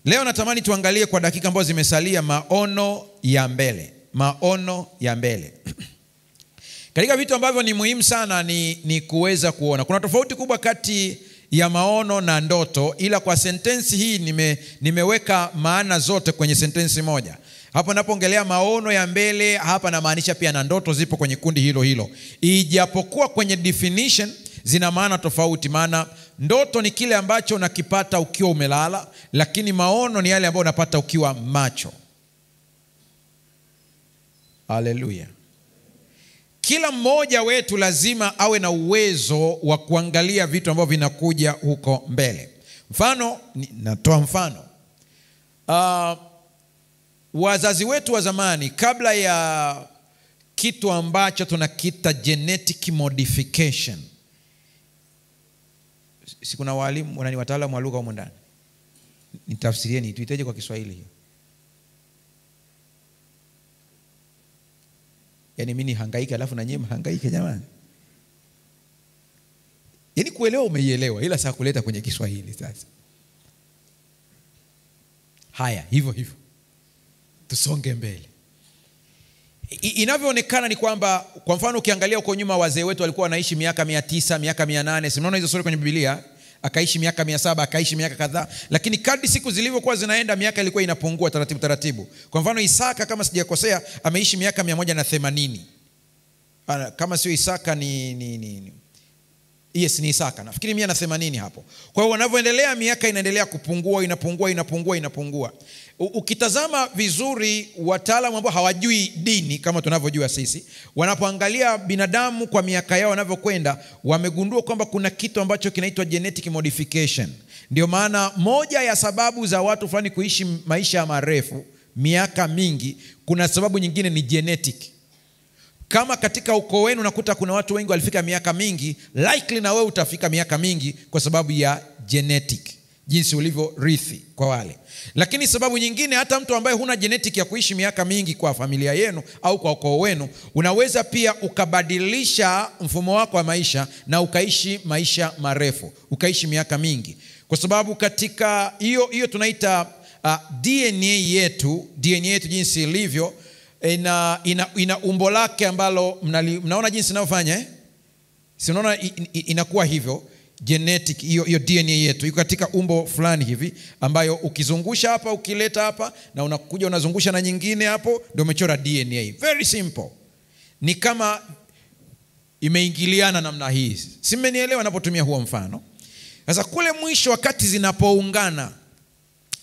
Leo natamani tuangalie kwa dakika ambazo zimesalia maono ya mbele. Maono ya mbele. Katika vitu ambavyo ni muhimu sana ni kuweza kuona. Kuna tofauti kubwa kati ya maono na ndoto, ila kwa sentensi hii nimeweka maana zote kwenye sentensi moja. Hapo napoongelea maono ya mbele, hapa namaanisha pia na ndoto zipo kwenye kundi hilo hilo. Ijapokuwa kwenye definition zina maana tofauti. Maana ndoto ni kile ambacho unakipata ukiwa umelala, lakini maono ni yale ambayo unapata ukiwa macho. Haleluya. Kila mmoja wetu lazima awe na uwezo wa kuangalia vitu ambavyo vinakuja huko mbele. Mfano, natoa mfano. Wazazi wetu wa zamani, kabla ya kitu ambacho tunakiita genetic modification. Si kuna walimu, ni wataalamu wa lugha humu ndani? Nitafsirieni, tuiteje kwa Kiswahili hiyo? Yaani mimi nihangaike alafu na nyinyi mhangaike jamani. Yaani kuelewa umeielewa, ila sasa kuleta kwenye Kiswahili sasa. Haya, hivyo hivyo. Tusonge mbele. Inavyoonekana ni kwamba, kwa mfano ukiangalia huko nyuma, wazee wetu walikuwa wanaishi miaka 900, miaka 800. Si mnaona hizo story kwenye Biblia? Akaishi miaka 700, akaishi miaka kadhaa. Lakini kadri siku zilivyokuwa zinaenda, miaka ilikuwa inapungua taratibu taratibu. Kwa mfano Isaka, kama sijakosea, ameishi miaka 180. Kama sio Isaka ni yes, ni Isaka. Nafikiri 180 hapo. Kwa hiyo wanavyoendelea miaka inaendelea kupungua, inapungua, inapungua, inapungua. Ukitazama vizuri, wataalamu ambao hawajui dini kama tunavyojua sisi, wanapoangalia binadamu kwa miaka yao wanavyokwenda, wamegundua kwamba kuna kitu ambacho kinaitwa genetic modification. Ndio maana moja ya sababu za watu fulani kuishi maisha marefu, miaka mingi, kuna sababu nyingine ni genetic. Kama katika ukoo wenu unakuta kuna watu wengi walifika miaka mingi, likely na wewe utafika miaka mingi kwa sababu ya genetic, jinsi ulivyorithi kwa wale. Lakini sababu nyingine, hata mtu ambaye huna genetic ya kuishi miaka mingi kwa familia yenu au kwa ukoo wenu, unaweza pia ukabadilisha mfumo wako wa maisha na ukaishi maisha marefu, ukaishi miaka mingi. Kwa sababu katika hiyo tunaita DNA yetu, DNA yetu jinsi ilivyo, ina umbo lake ambalo mnaona jinsi inavyofanya, eh? Si unaona inakuwa hivyo genetic, hiyo DNA yetu iko katika umbo fulani hivi ambayo ukizungusha hapa, ukileta hapa na unakuja unazungusha na nyingine hapo, ndio umechora DNA. Very simple. Ni kama imeingiliana namna hii. Si mmenielewa napotumia huo mfano? Sasa kule mwisho wakati zinapoungana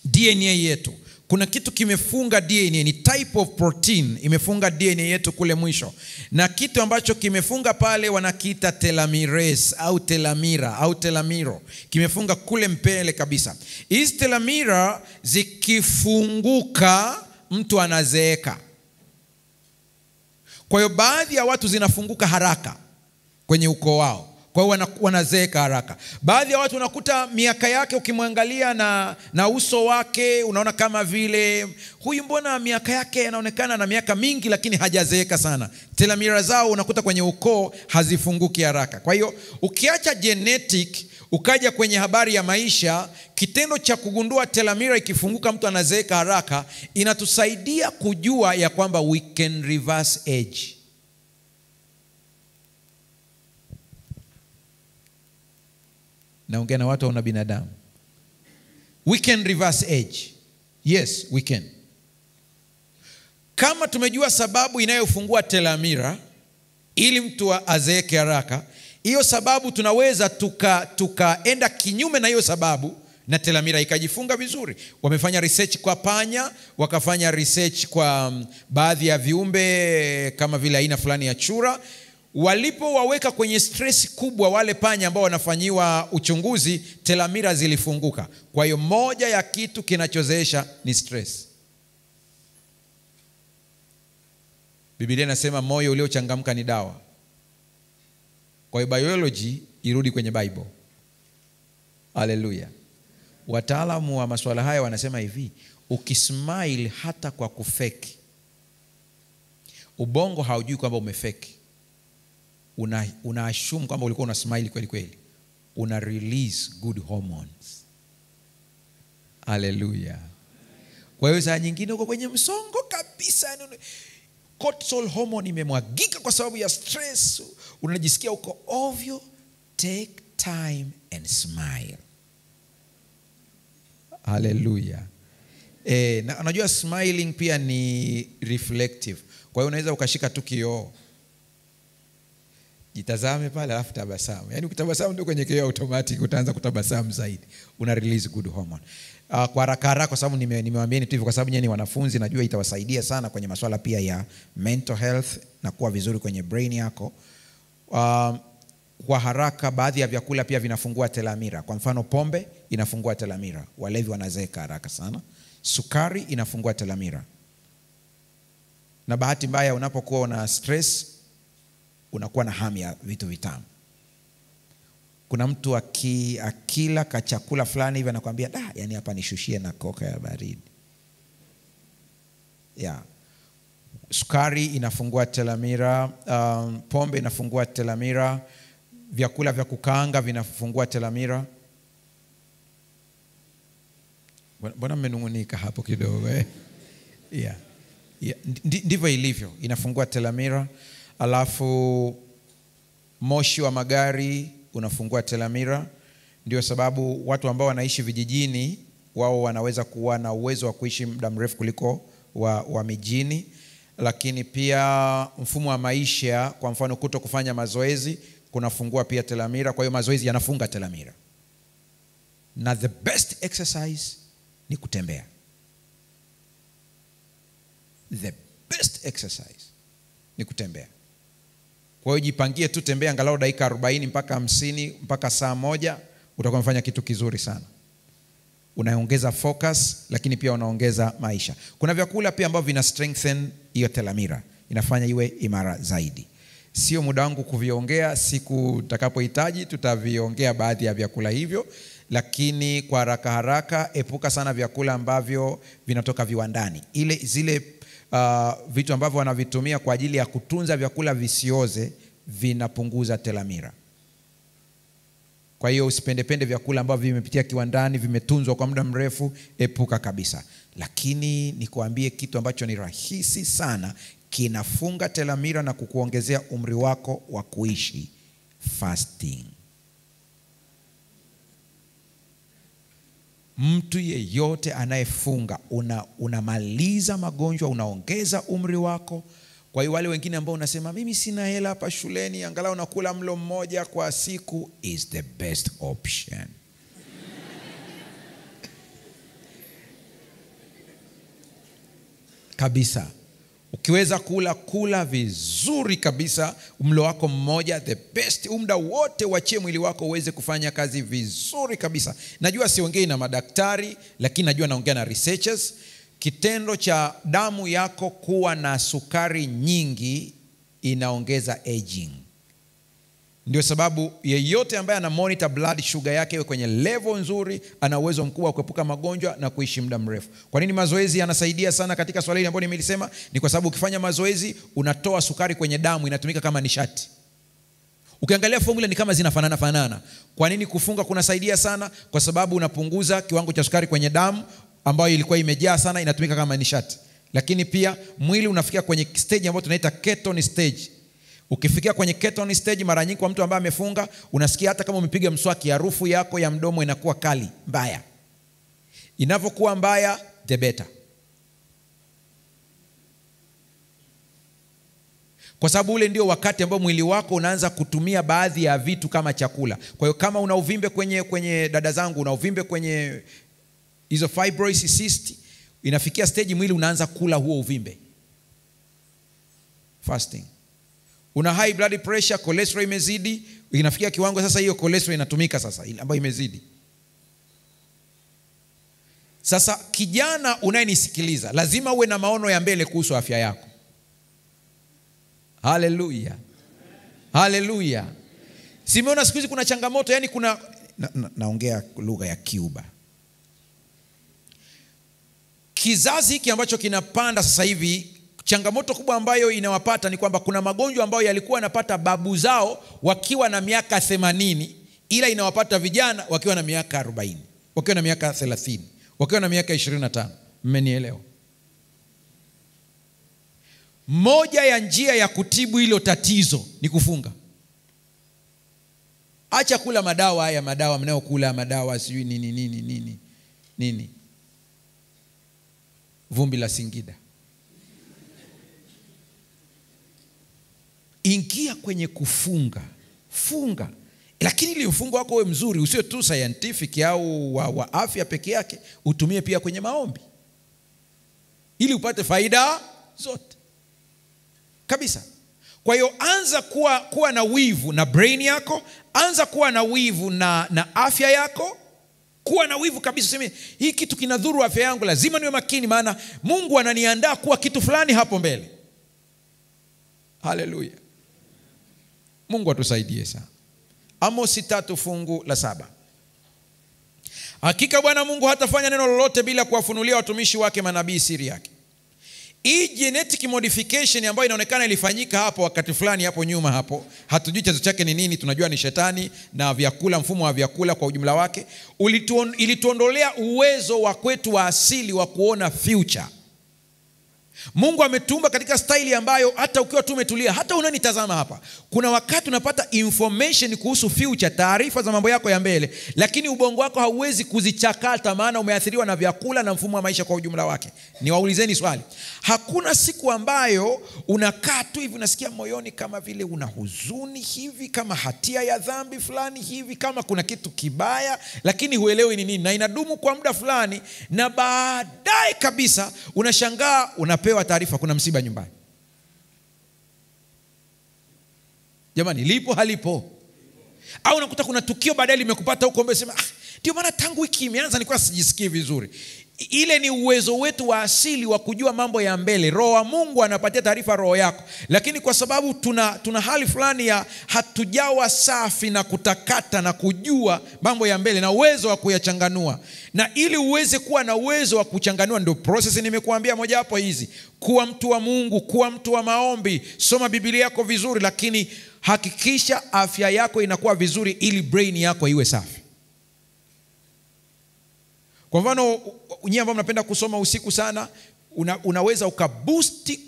DNA yetu, kuna kitu kimefunga DNA, ni type of protein imefunga DNA yetu kule mwisho. Na kitu ambacho kimefunga pale wanakiita telomerase au telamira au telamiro. Kimefunga kule mbele kabisa. Hizi telamira zikifunguka, mtu anazeeka. Kwa hiyo baadhi ya watu zinafunguka haraka kwenye ukoo wao. Kwa hiyo wanazeeka haraka. Baadhi ya watu unakuta miaka yake ukimwangalia na uso wake unaona kama vile huyu mbona miaka yake inaonekana na miaka mingi lakini hajazeeka sana. Telamira zao unakuta kwenye ukoo hazifunguki haraka. Kwa hiyo ukiacha genetic ukaja kwenye habari ya maisha, kitendo cha kugundua telamira ikifunguka mtu anazeeka haraka inatusaidia kujua ya kwamba we can reverse age. Naongea na watu wana binadamu. We can reverse age. Yes, we can. Kama tumejua sababu inayofungua telamira ili mtu azeeke haraka, hiyo sababu tunaweza tukaenda kinyume na hiyo sababu na telamira ikajifunga vizuri. Wamefanya research kwa panya, wakafanya research kwa baadhi ya viumbe kama vile aina fulani ya chura. Walipo waweka kwenye stress kubwa wale panya ambao wanafanyiwa uchunguzi, telamira zilifunguka. Kwa hiyo moja ya kitu kinachozeesha ni stress. Biblia inasema moyo uliochangamka ni dawa. Kwa hiyo biology irudi kwenye Bible. Hallelujah. Wataalamu wa masuala haya wanasema hivi, ukismile hata kwa kufeki, ubongo haujui kwamba umefeki. Una assume kwamba ulikuwa una smile kweli kweli. Una release good hormones. Hallelujah. Kwa hiyo saa nyingine uko kwenye msongo kabisa, cortisol hormone imemwagika kwa sababu ya stress, unajisikia uko ovyo. Take time and smile. Hallelujah. Na unajua smiling pia ni reflective. Kwa hiyo unaweza ukashika tu kioo, jitazame pale alafu tabasamu. Yaani ukitabasamu ndio kwenye kioo automatic utaanza kutabasamu zaidi. Una release good hormone. Kwa haraka haraka, kwa sababu nimewaambieni tu hivyo kwa sababu nyinyi ni wanafunzi, najua itawasaidia sana kwenye masuala pia ya mental health na kuwa vizuri kwenye brain yako. Kwa haraka, baadhi ya vyakula pia vinafungua telamira. Kwa mfano pombe inafungua telamira, walevi wanazeeka haraka sana. Sukari inafungua telamira. Na bahati mbaya unapokuwa una stress unakuwa na hamu ya vitu vitamu. Kuna mtu akila kachakula fulani hivi anakuambia, da, yani hapa nishushie na koka ya baridi. Yeah. Sukari inafungua telamira, pombe inafungua telamira, vyakula vya kukaanga vinafungua telamira. Mbona mmenungunika hapo kidogo eh? Yeah. Yeah. Ndivyo ilivyo, inafungua telamira. Alafu moshi wa magari unafungua telamira. Ndio sababu watu ambao wanaishi vijijini wao wanaweza kuwa na uwezo wa kuishi muda mrefu kuliko wa mijini. Lakini pia mfumo wa maisha, kwa mfano kuto kufanya mazoezi kunafungua pia telamira. Kwa hiyo mazoezi yanafunga telamira. Na the best exercise ni kutembea. The best exercise ni kutembea. Kwa hiyo jipangie tu, tembea angalau dakika 40 mpaka 50 mpaka saa 1, utakuwa umefanya kitu kizuri sana. Unaongeza focus, lakini pia unaongeza maisha. Kuna vyakula pia ambavyo vina strengthen hiyo telamira, inafanya iwe imara zaidi. Sio muda wangu kuviongea, siku utakapohitaji tutaviongea baadhi ya vyakula hivyo. Lakini kwa haraka haraka, epuka sana vyakula ambavyo vinatoka viwandani. Zile vitu ambavyo wanavitumia kwa ajili ya kutunza vyakula visioze vinapunguza telamira. Kwa hiyo usipendepende vyakula ambavyo vimepitia kiwandani, vimetunzwa kwa muda mrefu, epuka kabisa. Lakini nikuambie kitu ambacho ni rahisi sana, kinafunga telamira na kukuongezea umri wako wa kuishi: fasting. Mtu yeyote anayefunga unamaliza magonjwa, unaongeza umri wako. Kwa hiyo wale wengine ambao unasema mimi sina hela hapa shuleni, angalau nakula mlo mmoja kwa siku, is the best option. Kabisa. Ukiweza kula vizuri kabisa mlo wako mmoja, the best. Muda wote uachie mwili wako uweze kufanya kazi vizuri kabisa. Najua siongei na madaktari, lakini najua naongea na researchers. Kitendo cha damu yako kuwa na sukari nyingi inaongeza aging. Ndio sababu yeyote ambaye ana monitor blood sugar yake iwe kwenye level nzuri, ana uwezo mkubwa wa kuepuka magonjwa na kuishi muda mrefu. Kwa nini mazoezi yanasaidia sana katika swala hili ambalo nimelisema? Ni kwa sababu ukifanya mazoezi unatoa sukari kwenye damu, inatumika kama nishati. Ukiangalia formula ni kama zinafanana fanana. Kwa nini kufunga kunasaidia sana? Kwa sababu unapunguza kiwango cha sukari kwenye damu ambayo ilikuwa imejaa sana, inatumika kama nishati. Lakini pia mwili unafikia kwenye stage ambayo tunaita ketone stage. Ukifikia kwenye ketone stage, mara nyingi kwa mtu ambaye amefunga, unasikia hata kama umepiga mswaki, harufu yako ya mdomo inakuwa kali, mbaya. Inapokuwa mbaya, the better. Kwa sababu ule ndio wakati ambao mwili wako unaanza kutumia baadhi ya vitu kama chakula. Kwa hiyo kama una uvimbe kwenye dada zangu, una uvimbe kwenye hizo fibrosis cyst, inafikia stage mwili unaanza kula huo uvimbe. Fasting. Una high blood pressure, cholesterol imezidi, inafikia kiwango sasa hiyo cholesterol inatumika sasa ambayo imezidi. Sasa kijana unayenisikiliza, lazima uwe na maono ya mbele kuhusu afya yako. Haleluya. Haleluya. Simeona siku hizi kuna changamoto, yani kuna naongea lugha ya Cuba. Kizazi hiki ambacho kinapanda sasa hivi, changamoto kubwa ambayo inawapata ni kwamba kuna magonjwa ambayo yalikuwa yanapata babu zao wakiwa na miaka 80, ila inawapata vijana wakiwa na miaka 40, wakiwa na miaka 30, wakiwa na miaka 25. Mmenielewa? Moja ya njia ya kutibu hilo tatizo ni kufunga. Acha kula madawa haya, madawa mnayokula, madawa sijui nini nini nini nini, vumbi la Singida. Ingia kwenye kufunga. Funga. Lakini ili mfungo wako uwe mzuri, usiwe tu scientific au wa afya peke yake, utumie pia kwenye maombi ili upate faida zote kabisa. Kwa hiyo anza kuwa na wivu na brain yako, anza kuwa na wivu na afya yako. Kuwa na wivu kabisa, useme hii kitu kinadhuru afya yangu, lazima niwe makini, maana Mungu ananiandaa kuwa kitu fulani hapo mbele. Haleluya. Mungu atusaidie sana. Amosi 3:7. Hakika Bwana Mungu hatafanya neno lolote bila kuwafunulia watumishi wake manabii siri yake. Hii genetic modification ambayo inaonekana ilifanyika hapo wakati fulani hapo nyuma hapo, hatujui chanzo chake ni nini, tunajua ni shetani na vyakula, mfumo wa vyakula kwa ujumla wake, ilituondolea uwezo wa kwetu wa asili wa kuona future. Mungu ametuumba katika staili ambayo hata ukiwa tu umetulia, hata unanitazama hapa, kuna wakati unapata information kuhusu future, taarifa za mambo yako ya mbele, lakini ubongo wako hauwezi kuzichakata, maana umeathiriwa na vyakula na mfumo wa maisha kwa ujumla wake. Niwaulizeni swali. Hakuna siku ambayo unakaa tu hivi unasikia moyoni kama vile una huzuni hivi, kama hatia ya dhambi fulani hivi, kama kuna kitu kibaya, lakini huelewi ni nini, na inadumu kwa muda fulani, na baadaye kabisa unashangaa unapewa taarifa kuna msiba nyumbani. Jamani, lipo halipo? Au unakuta kuna tukio baadaye limekupata huko, umesema ndio maana tangu wiki imeanza nilikuwa sijisikii vizuri. Ile ni uwezo wetu wa asili wa kujua mambo ya mbele. Roho wa Mungu anapatia taarifa roho yako, lakini kwa sababu tuna hali fulani ya hatujawa safi na kutakata na kujua mambo ya mbele na uwezo wa kuyachanganua. Na ili uweze kuwa na uwezo wa kuchanganua, ndio process nimekuambia moja hapo hizi. Kuwa mtu wa Mungu, kuwa mtu wa maombi, soma Biblia yako vizuri, lakini hakikisha afya yako inakuwa vizuri ili brain yako iwe safi. Kwa mfano, nyinyi ambao mnapenda kusoma usiku sana, unaweza ukaboost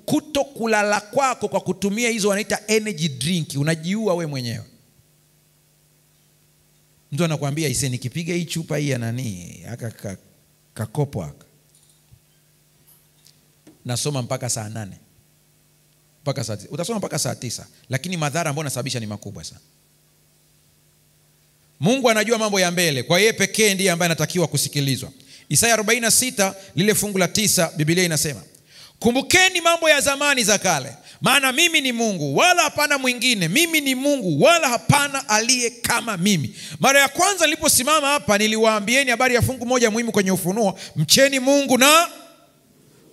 kutokulala kwako kwa kutumia hizo wanaita energy drink. Unajiua we mwenyewe. Mtu anakuambia ise nikipiga hii chupa hii ya nani, aka kakopo aka, nasoma mpaka saa 8. Mpaka saa 9. Utasoma mpaka saa 9, lakini madhara ambayo unasababisha ni makubwa sana. Mungu anajua mambo ya mbele, kwa yeye pekee ndiye ambaye anatakiwa kusikilizwa. Isaya 46 lile fungu la 9, Biblia inasema, kumbukeni mambo ya zamani za kale, maana mimi ni Mungu wala hapana mwingine, mimi ni Mungu wala hapana aliye kama mimi. Mara ya kwanza niliposimama hapa niliwaambieni habari ya fungu moja muhimu kwenye Ufunuo, mcheni Mungu na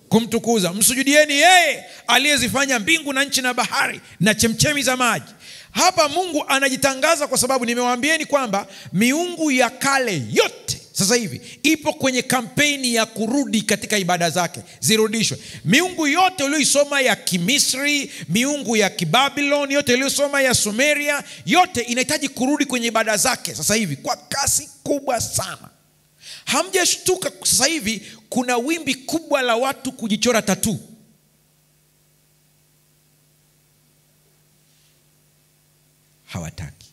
kumtukuza, msujudieni yeye aliyezifanya mbingu na nchi na bahari na chemchemi za maji. Hapa Mungu anajitangaza kwa sababu nimewaambieni kwamba miungu ya kale yote sasa hivi ipo kwenye kampeni ya kurudi katika ibada zake, zirudishwe. Miungu yote uliyoisoma ya Kimisri, miungu ya Kibabiloni, yote uliyosoma ya Sumeria, yote inahitaji kurudi kwenye ibada zake sasa hivi kwa kasi kubwa sana. Hamjashtuka sasa hivi kuna wimbi kubwa la watu kujichora tattoo. Hawataki.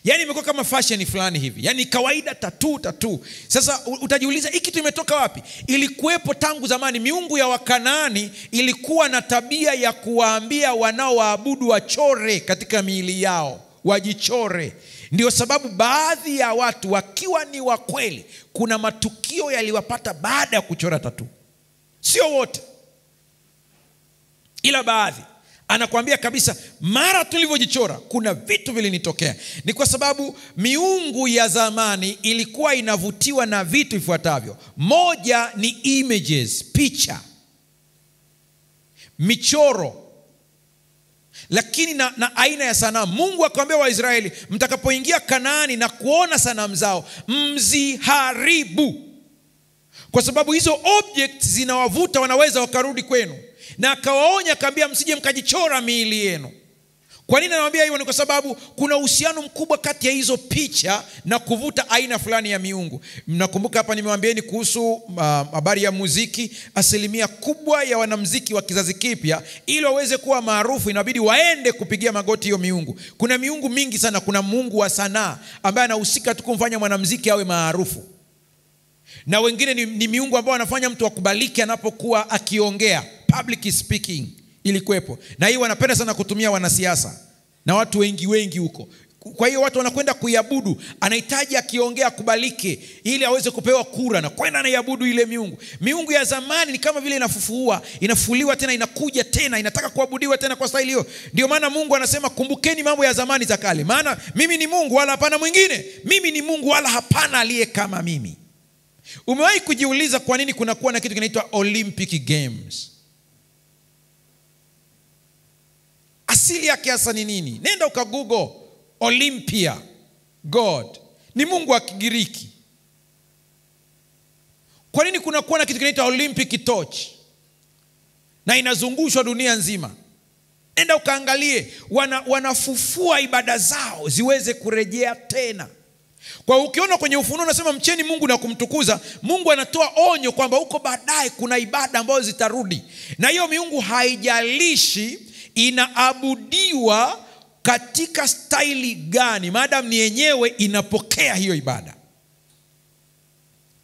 Yaani imekuwa kama fashion fulani hivi. Yaani kawaida tattoo. Sasa utajiuliza hiki kitu imetoka wapi? Ilikuwepo tangu zamani. Miungu ya Wakanaani ilikuwa na tabia ya kuwaambia wanaoabudu wachore katika miili yao, wajichore. Ndio sababu baadhi ya watu wakiwa ni wa kweli, kuna matukio yaliwapata baada ya kuchora tattoo. Sio wote, ila baadhi. Anakuambia kabisa mara tulivyojichora kuna vitu vilinitokea. Ni kwa sababu miungu ya zamani ilikuwa inavutiwa na vitu ifuatavyo. Moja ni images, picha, michoro, lakini na aina ya sanamu. Mungu akamwambia Waisraeli, mtakapoingia Kanaani na kuona sanamu zao, mziharibu, kwa sababu hizo objects zinawavuta, wanaweza wakarudi kwenu. Na akawaonya akamwambia msije mkajichora miili yenu. Kwa nini nawaambia hivyo? Ni kwa sababu kuna uhusiano mkubwa kati ya hizo picha na kuvuta aina fulani ya miungu. Mnakumbuka hapa nimewaambieni kuhusu habari ya muziki. Asilimia kubwa ya wanamuziki wa kizazi kipya, ili waweze kuwa maarufu, inabidi waende kupigia magoti hiyo miungu. Kuna miungu mingi sana. Kuna mungu wa sanaa ambaye anahusika tu kumfanya mwanamuziki awe maarufu. Na wengine ni miungu ambao wanafanya mtu akubalike anapokuwa akiongea, public speaking ilikuwepo. Na hii wanapenda sana kutumia wanasiasa na watu wengi wengi huko. Kwa hiyo watu wanakwenda kuiabudu, anahitaji akiongea akubalike ili aweze kupewa kura, na kwenda anaiabudu ile miungu. Miungu ya zamani ni kama vile inafufuliwa tena, inakuja tena, inataka kuabudiwa tena kwa staili hiyo. Ndio maana Mungu anasema kumbukeni mambo ya zamani za kale, maana mimi ni Mungu wala hapana mwingine, mimi ni Mungu wala hapana aliye kama mimi. Umewahi kujiuliza kwa nini kunakuwa na kitu kinaitwa Olympic Games? Asili yake hasa ni nini? Nenda uka Google Olympia God. Ni mungu wa Kigiriki. Kwa nini kunakuwa na kitu kinaitwa Olympic Torch na inazungushwa dunia nzima? Nenda ukaangalie, wanafufua ibada zao ziweze kurejea tena. Kwa ukiona kwenye Ufunuo unasema mcheni Mungu na kumtukuza, Mungu anatoa onyo kwamba huko baadaye kuna ibada ambazo zitarudi. Na hiyo miungu haijalishi inaabudiwa katika staili gani, maadamu ni yenyewe inapokea hiyo ibada.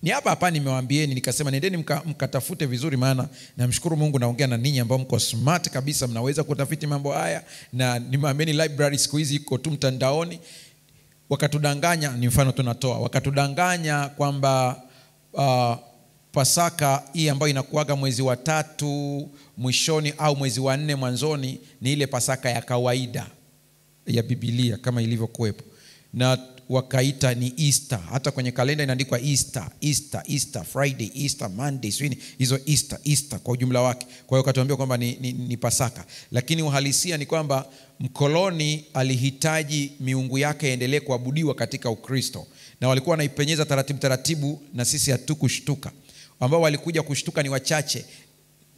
Ni hapa hapa nimewaambieni nikasema nendeni mkatafute vizuri, maana namshukuru Mungu naongea na ninyi ambao mko smart kabisa, mnaweza kutafiti mambo haya. Na nimewaambieni library siku hizi iko tu mtandaoni. Wakatudanganya, ni mfano tunatoa, wakatudanganya kwamba Pasaka hii ambayo inakuaga mwezi wa 3 mwishoni au mwezi wa 4 mwanzoni ni ile Pasaka ya kawaida ya Biblia kama ilivyokuwepo, na wakaita ni Easter. Hata kwenye kalenda inaandikwa Easter, Easter, Easter Friday, Easter Monday, sio hizo Easter, Easter kwa ujumla wake. Kwa hiyo wakatuambia kwamba ni Pasaka, lakini uhalisia ni kwamba mkoloni alihitaji miungu yake iendelee kuabudiwa katika Ukristo, na walikuwa wanaipenyeza taratibu taratibu, na sisi hatukushtuka. Ambao walikuja kushtuka ni wachache.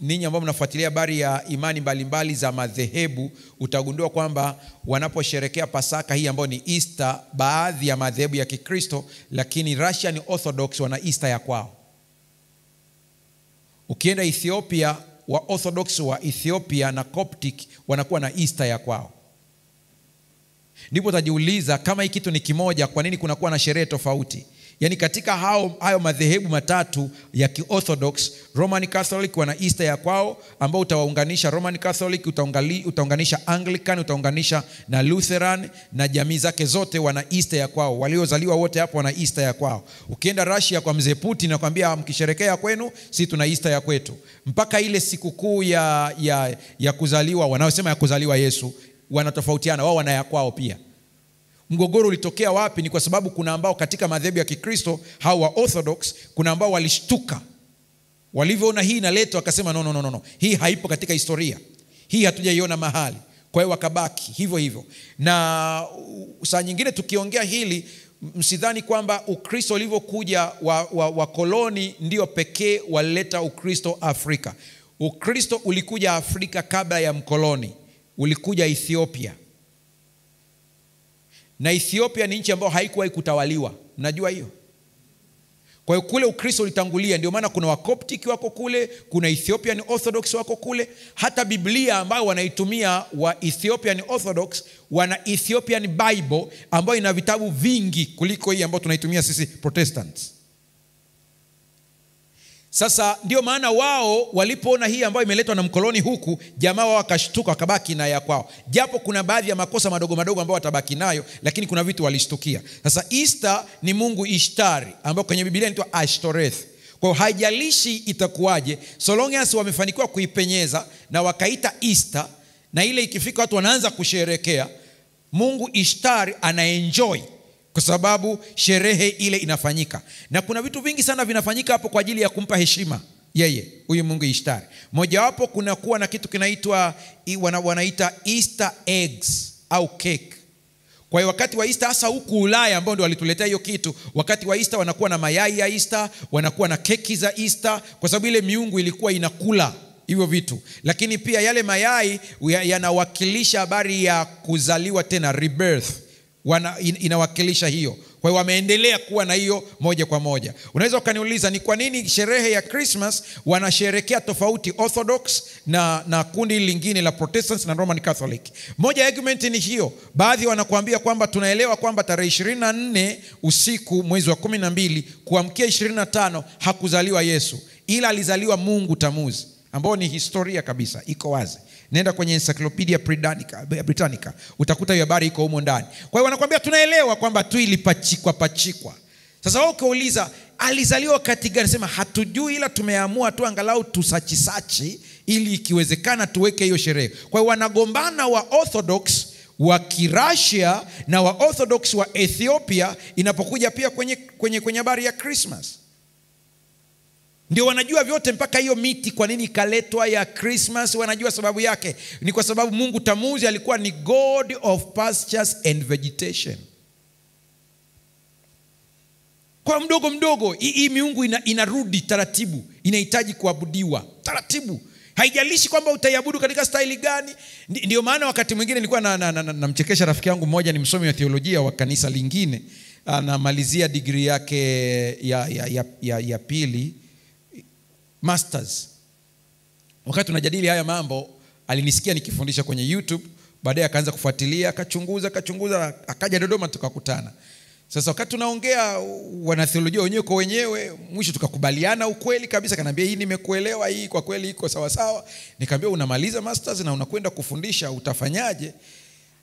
Ninyi ambao mnafuatilia habari ya imani mbalimbali za madhehebu, utagundua kwamba wanaposherehekea Pasaka hii ambayo ni Easter, baadhi ya madhehebu ya Kikristo, lakini Russian Orthodox wana Easter ya kwao. Ukienda Ethiopia, wa Orthodox wa Ethiopia na Coptic wanakuwa na Easter ya kwao. Ndipo utajiuliza kama hii kitu ni kimoja, kwa nini kunakuwa na sherehe tofauti? Yaani katika hayo madhehebu matatu ya Ki-Orthodox, Roman Catholic wana Easter ya kwao, ambao utawaunganisha Roman Catholic, utaunganisha Anglican, utaunganisha na Lutheran na jamii zake zote wana Easter ya kwao. Waliozaliwa wote hapo wana Easter ya kwao. Ukienda Russia kwa mzee Putin nakwambia mkisherekea kwenu, sisi tuna Easter ya kwetu. Mpaka ile sikukuu ya kuzaliwa, wanaosema ya kuzaliwa Yesu, wanatofautiana, wao wana ya kwao pia. Mgogoro ulitokea wapi? Ni kwa sababu kuna ambao katika madhehebu ya Kikristo, hao wa Orthodox, kuna ambao walishtuka. Walivyoona hii inaletwa wakasema no, no, no, no. Hii haipo katika historia. Hii hatujaiona mahali. Kwa hiyo wakabaki hivyo hivyo. Na saa nyingine tukiongea hili, msidhani kwamba Ukristo ulivyokuja wa koloni ndio pekee walileta Ukristo Afrika. Ukristo ulikuja Afrika kabla ya mkoloni. Ulikuja Ethiopia. Na Ethiopia ni nchi ambayo haikuwahi kutawaliwa. Mnajua hiyo? Kwa hiyo kule Ukristo ulitangulia. Ndio maana kuna Wakoptic wako kule, kuna Ethiopian Orthodox wako kule. Hata Biblia ambayo wanaitumia wa Ethiopian Orthodox, wana Ethiopian Bible ambayo ina vitabu vingi kuliko hii ambayo tunaitumia sisi Protestants. Sasa ndio maana wao walipoona hii ambayo imeletwa na mkoloni huku, jamaa wao wakashtuka wakabaki na ya kwao. Japo kuna baadhi ya makosa madogo madogo ambayo watabaki nayo, lakini kuna vitu walishtukia. Sasa Easter ni mungu Ishtari ambayo kwenye Biblia inaitwa Ashtoreth. Kwa hiyo haijalishi itakuwaje, so long as wamefanikiwa kuipenyeza na wakaita Easter, na ile ikifika watu wanaanza kusherehekea, mungu Ishtari anaenjoy kwa sababu sherehe ile inafanyika. Na kuna vitu vingi sana vinafanyika hapo kwa ajili ya kumpa heshima yeye huyu mungu Ishtari. Mojawapo kuna kuwa na kitu kinaitwa, wanaita Easter eggs au cake. Kwa hiyo wakati wa Easter, hasa huku Ulaya ambao ndio walituletea hiyo kitu, wakati wa Easter wanakuwa na mayai ya Easter, wanakuwa na keki za Easter, kwa sababu ile miungu ilikuwa inakula. hivyo vitu. Lakini pia yale mayai yanawakilisha habari ya kuzaliwa tena, rebirth. Inawakilisha hiyo. Kwa hiyo wameendelea kuwa na hiyo moja kwa moja. Unaweza ukaniuliza ni kwa nini sherehe ya Christmas wanasherehekea tofauti Orthodox na kundi lingine la Protestants na Roman Catholic. Moja argument ni hiyo. Baadhi wanakuambia kwamba tunaelewa kwamba tarehe 24 usiku mwezi wa 12 kuamkia 25 hakuzaliwa Yesu, ila alizaliwa Mungu Tamuzi, ambao ni historia kabisa, iko wazi. Nenda kwenye Encyclopedia Britannica utakuta hiyo habari iko humo ndani. Kwa hiyo wanakuambia tunaelewa kwamba tu ilipachikwa pachikwa. Sasa wao ukiuliza alizaliwa wakati gani, sema hatujui, ila tumeamua tu angalau tusachisachi ili ikiwezekana tuweke hiyo sherehe. Kwa hiyo wanagombana wa Orthodox wa Kirashia na wa Orthodox wa Ethiopia inapokuja pia kwenye habari ya Christmas. Ndio wanajua vyote, mpaka hiyo miti kwa nini ikaletwa ya Christmas wanajua sababu yake. Ni kwa sababu Mungu Tamuzi alikuwa ni God of pastures and vegetation. Kwa mdogo mdogo hii miungu inarudi taratibu, inahitaji kuabudiwa taratibu. Haijalishi kwamba utaiabudu katika staili gani. Ndio maana wakati mwingine nilikuwa namchekesha rafiki yangu mmoja, ni msomi wa theolojia wa kanisa lingine, anamalizia degree yake ya pili, masters. Wakati tunajadili haya mambo, alinisikia nikifundisha kwenye YouTube, baadaye akaanza kufuatilia, akachunguza, akaja Dodoma tukakutana. Sasa wakati tunaongea wanatheolojia wenyewe kwa wenyewe, mwisho tukakubaliana ukweli kabisa. Kaniambia hii nimekuelewa, hii kwa kweli iko sawa sawa. Nikamwambia unamaliza masters na unakwenda kufundisha, utafanyaje?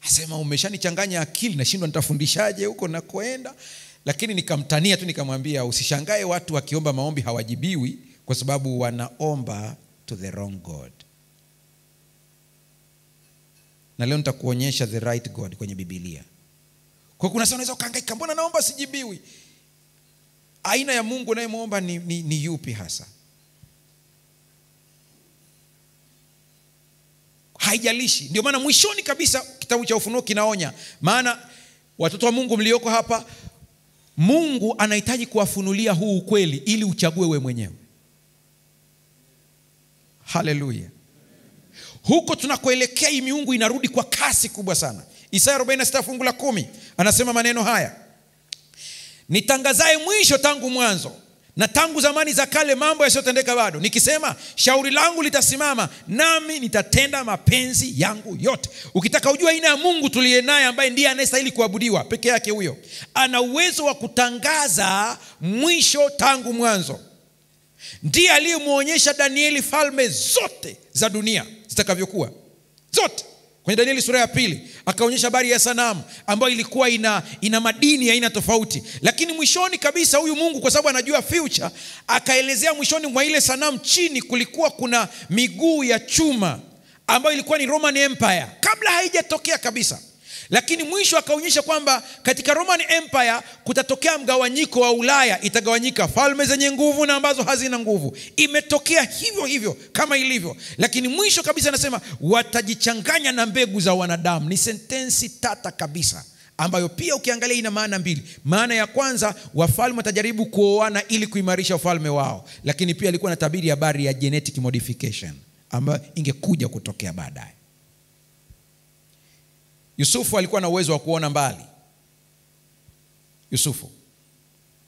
Asema umeshanichanganya akili, nashindwa nitafundishaje huko nakoenda. Lakini nikamtania tu nikamwambia usishangae watu wakiomba maombi hawajibiwi, kwa sababu wanaomba to the wrong God. Na leo nitakuonyesha the right God kwenye Biblia. Kwa kuna sana unaweza ukahangaika, mbona naomba sijibiwi? Aina ya Mungu unayemuomba ni yupi hasa? Haijalishi. Ndio maana mwishoni kabisa kitabu cha Ufunuo kinaonya. Maana watoto wa Mungu mlioko hapa, Mungu anahitaji kuwafunulia huu ukweli ili uchague wewe mwenyewe. Haleluya. Huko tunakoelekea hii miungu inarudi kwa kasi kubwa sana. Isaya 46 fungu la 10 anasema maneno haya: nitangazaye mwisho tangu mwanzo na tangu zamani za kale mambo yasiyotendeka bado, nikisema shauri langu litasimama, nami nitatenda mapenzi yangu yote. Ukitaka ujue aina ya Mungu tuliye naye, ambaye ndiye anayestahili kuabudiwa peke yake, huyo ana uwezo wa kutangaza mwisho tangu mwanzo. Ndiye aliyemuonyesha Danieli falme zote za dunia zitakavyokuwa, zote. Kwenye Danieli sura ya 2 akaonyesha habari ya sanamu ambayo ilikuwa ina madini ya aina tofauti. Lakini mwishoni kabisa huyu Mungu, kwa sababu anajua future, akaelezea mwishoni mwa ile sanamu chini kulikuwa kuna miguu ya chuma ambayo ilikuwa ni Roman Empire kabla haijatokea kabisa. Lakini mwisho akaonyesha kwamba katika Roman Empire kutatokea mgawanyiko wa Ulaya, itagawanyika falme zenye nguvu na ambazo hazina nguvu. Imetokea hivyo hivyo kama ilivyo. Lakini mwisho kabisa anasema watajichanganya na mbegu za wanadamu. Ni sentensi tata kabisa, ambayo pia ukiangalia ina maana mbili. Maana ya kwanza, wafalme watajaribu kuoana ili kuimarisha ufalme wao. Lakini pia alikuwa anatabiri habari ya genetic modification ambayo ingekuja kutokea baadaye. Yusufu alikuwa na uwezo wa kuona mbali. Yusufu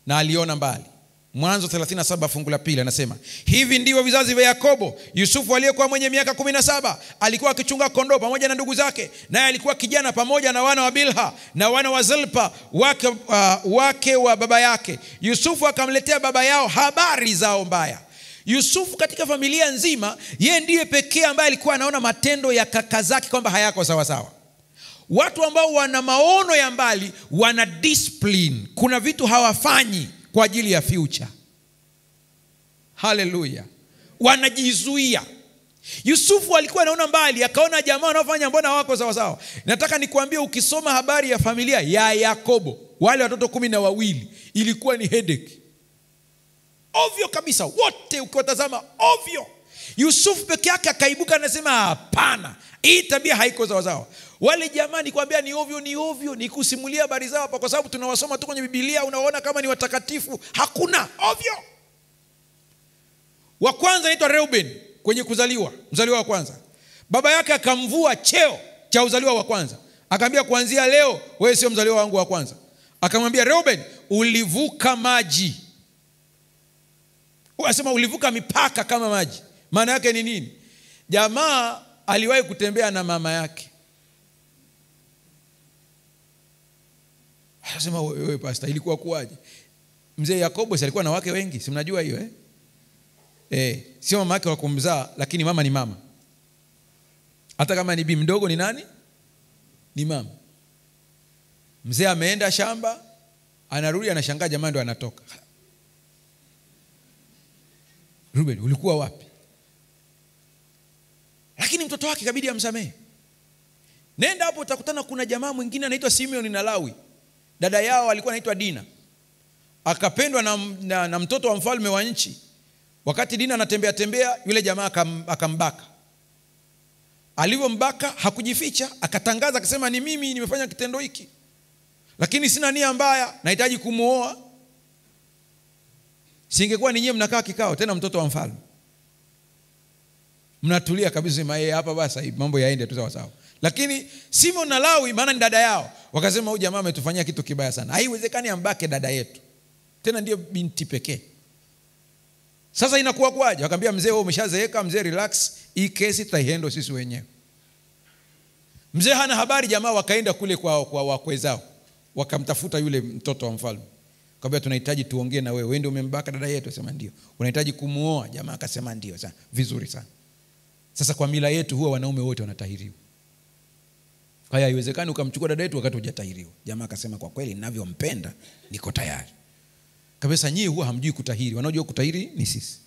na aliona mbali. Mwanzo 37 fungu la 2 anasema, hivi ndivyo vizazi vya Yakobo. Yusufu aliyekuwa mwenye miaka 17 alikuwa akichunga kondoo pamoja na ndugu zake, naye alikuwa kijana pamoja na wana wa Bilha na wana wa Zilpa wake wa baba yake. Yusufu akamletea baba yao habari zao mbaya. Yusufu katika familia nzima, yeye ndiye pekee ambaye alikuwa anaona matendo ya kaka zake kwamba hayako sawa sawa. Watu ambao wana maono ya mbali wana discipline. Kuna vitu hawafanyi kwa ajili ya future. Haleluya. Wanajizuia. Yusufu alikuwa anaona mbali, akaona jamaa wanaofanya mbona wako sawa sawa. Nataka nikuambie, ukisoma habari ya familia ya Yakobo, wale watoto 12, ilikuwa ni headache. Ovyo kabisa, wote ukiwatazama ovyo. Yusufu peke yake akaibuka anasema hapana, hii tabia haiko sawa sawa. Wale jamani kwambia ni ovyo, ni ovyo, ni kusimulia habari zao hapa kwa sababu tunawasoma tu kwenye Biblia, unaona kama ni watakatifu. Hakuna, ovyo. Wa kwanza anaitwa Reuben. kwenye kuzaliwa, mzaliwa wa kwanza. Baba yake akamvua cheo cha uzaliwa wa kwanza. Akamwambia kuanzia leo wewe sio mzaliwa wangu wa kwanza. Akamwambia Reuben, ulivuka maji. Anasema ulivuka mipaka kama maji. Maana yake ni nini? Jamaa aliwahi kutembea na mama yake. Anasema wewe pastor, ilikuwa kuaje? Mzee Yakobo si alikuwa na wake wengi, si mnajua hiyo eh? Sio mama yake wa kumzaa, lakini mama ni mama. Hata kama ni bi mdogo ni nani? Ni mama. Mzee ameenda shamba, anarudi anashangaa jamaa ndo anatoka. Ruben, ulikuwa wapi? Lakini mtoto wake ikabidi amsamehe. Nenda hapo utakutana kuna jamaa mwingine anaitwa Simeon na Lawi. Dada yao alikuwa anaitwa Dina. Akapendwa na mtoto wa mfalme wa nchi. Wakati Dina anatembea tembea, yule jamaa akambaka. Alivyombaka hakujificha, akatangaza akasema ni mimi nimefanya kitendo hiki. Lakini sina nia mbaya, nahitaji kumuoa. Singekuwa ninyi mnakaa kikao tena mtoto wa mfalme. Mnatulia kabisa sema yeye hapa basi mambo yaende tu sawa sawa. Lakini Simon na Lawi maana ni dada yao, wakasema huyu jamaa ametufanyia kitu kibaya sana. Haiwezekani ambake dada yetu. Tena ndiyo binti pekee. Sasa inakuwa kwaje? Wakamwambia mzee wewe umeshazeeka, mzee relax, hii kesi tutaihandle sisi wenyewe. Mzee hana habari, jamaa wakaenda kule kwa wakwe zao. Wakamtafuta yule mtoto wa mfalme. Akamwambia tunahitaji tuongee na wewe. Wewe ndio umembaka dada yetu? Sema ndio. Unahitaji kumuoa? Jamaa akasema ndio. Sasa vizuri sana. Sasa kwa mila yetu huwa wanaume wote wanatahiriwa. Kwa hiyo haiwezekani ukamchukua dada yetu wakati hujatahiriwa. Jamaa akasema kwa kweli ninavyompenda niko tayari. Kabisa nyinyi huwa hamjui kutahiri. Wanaojua kutahiri ni sisi.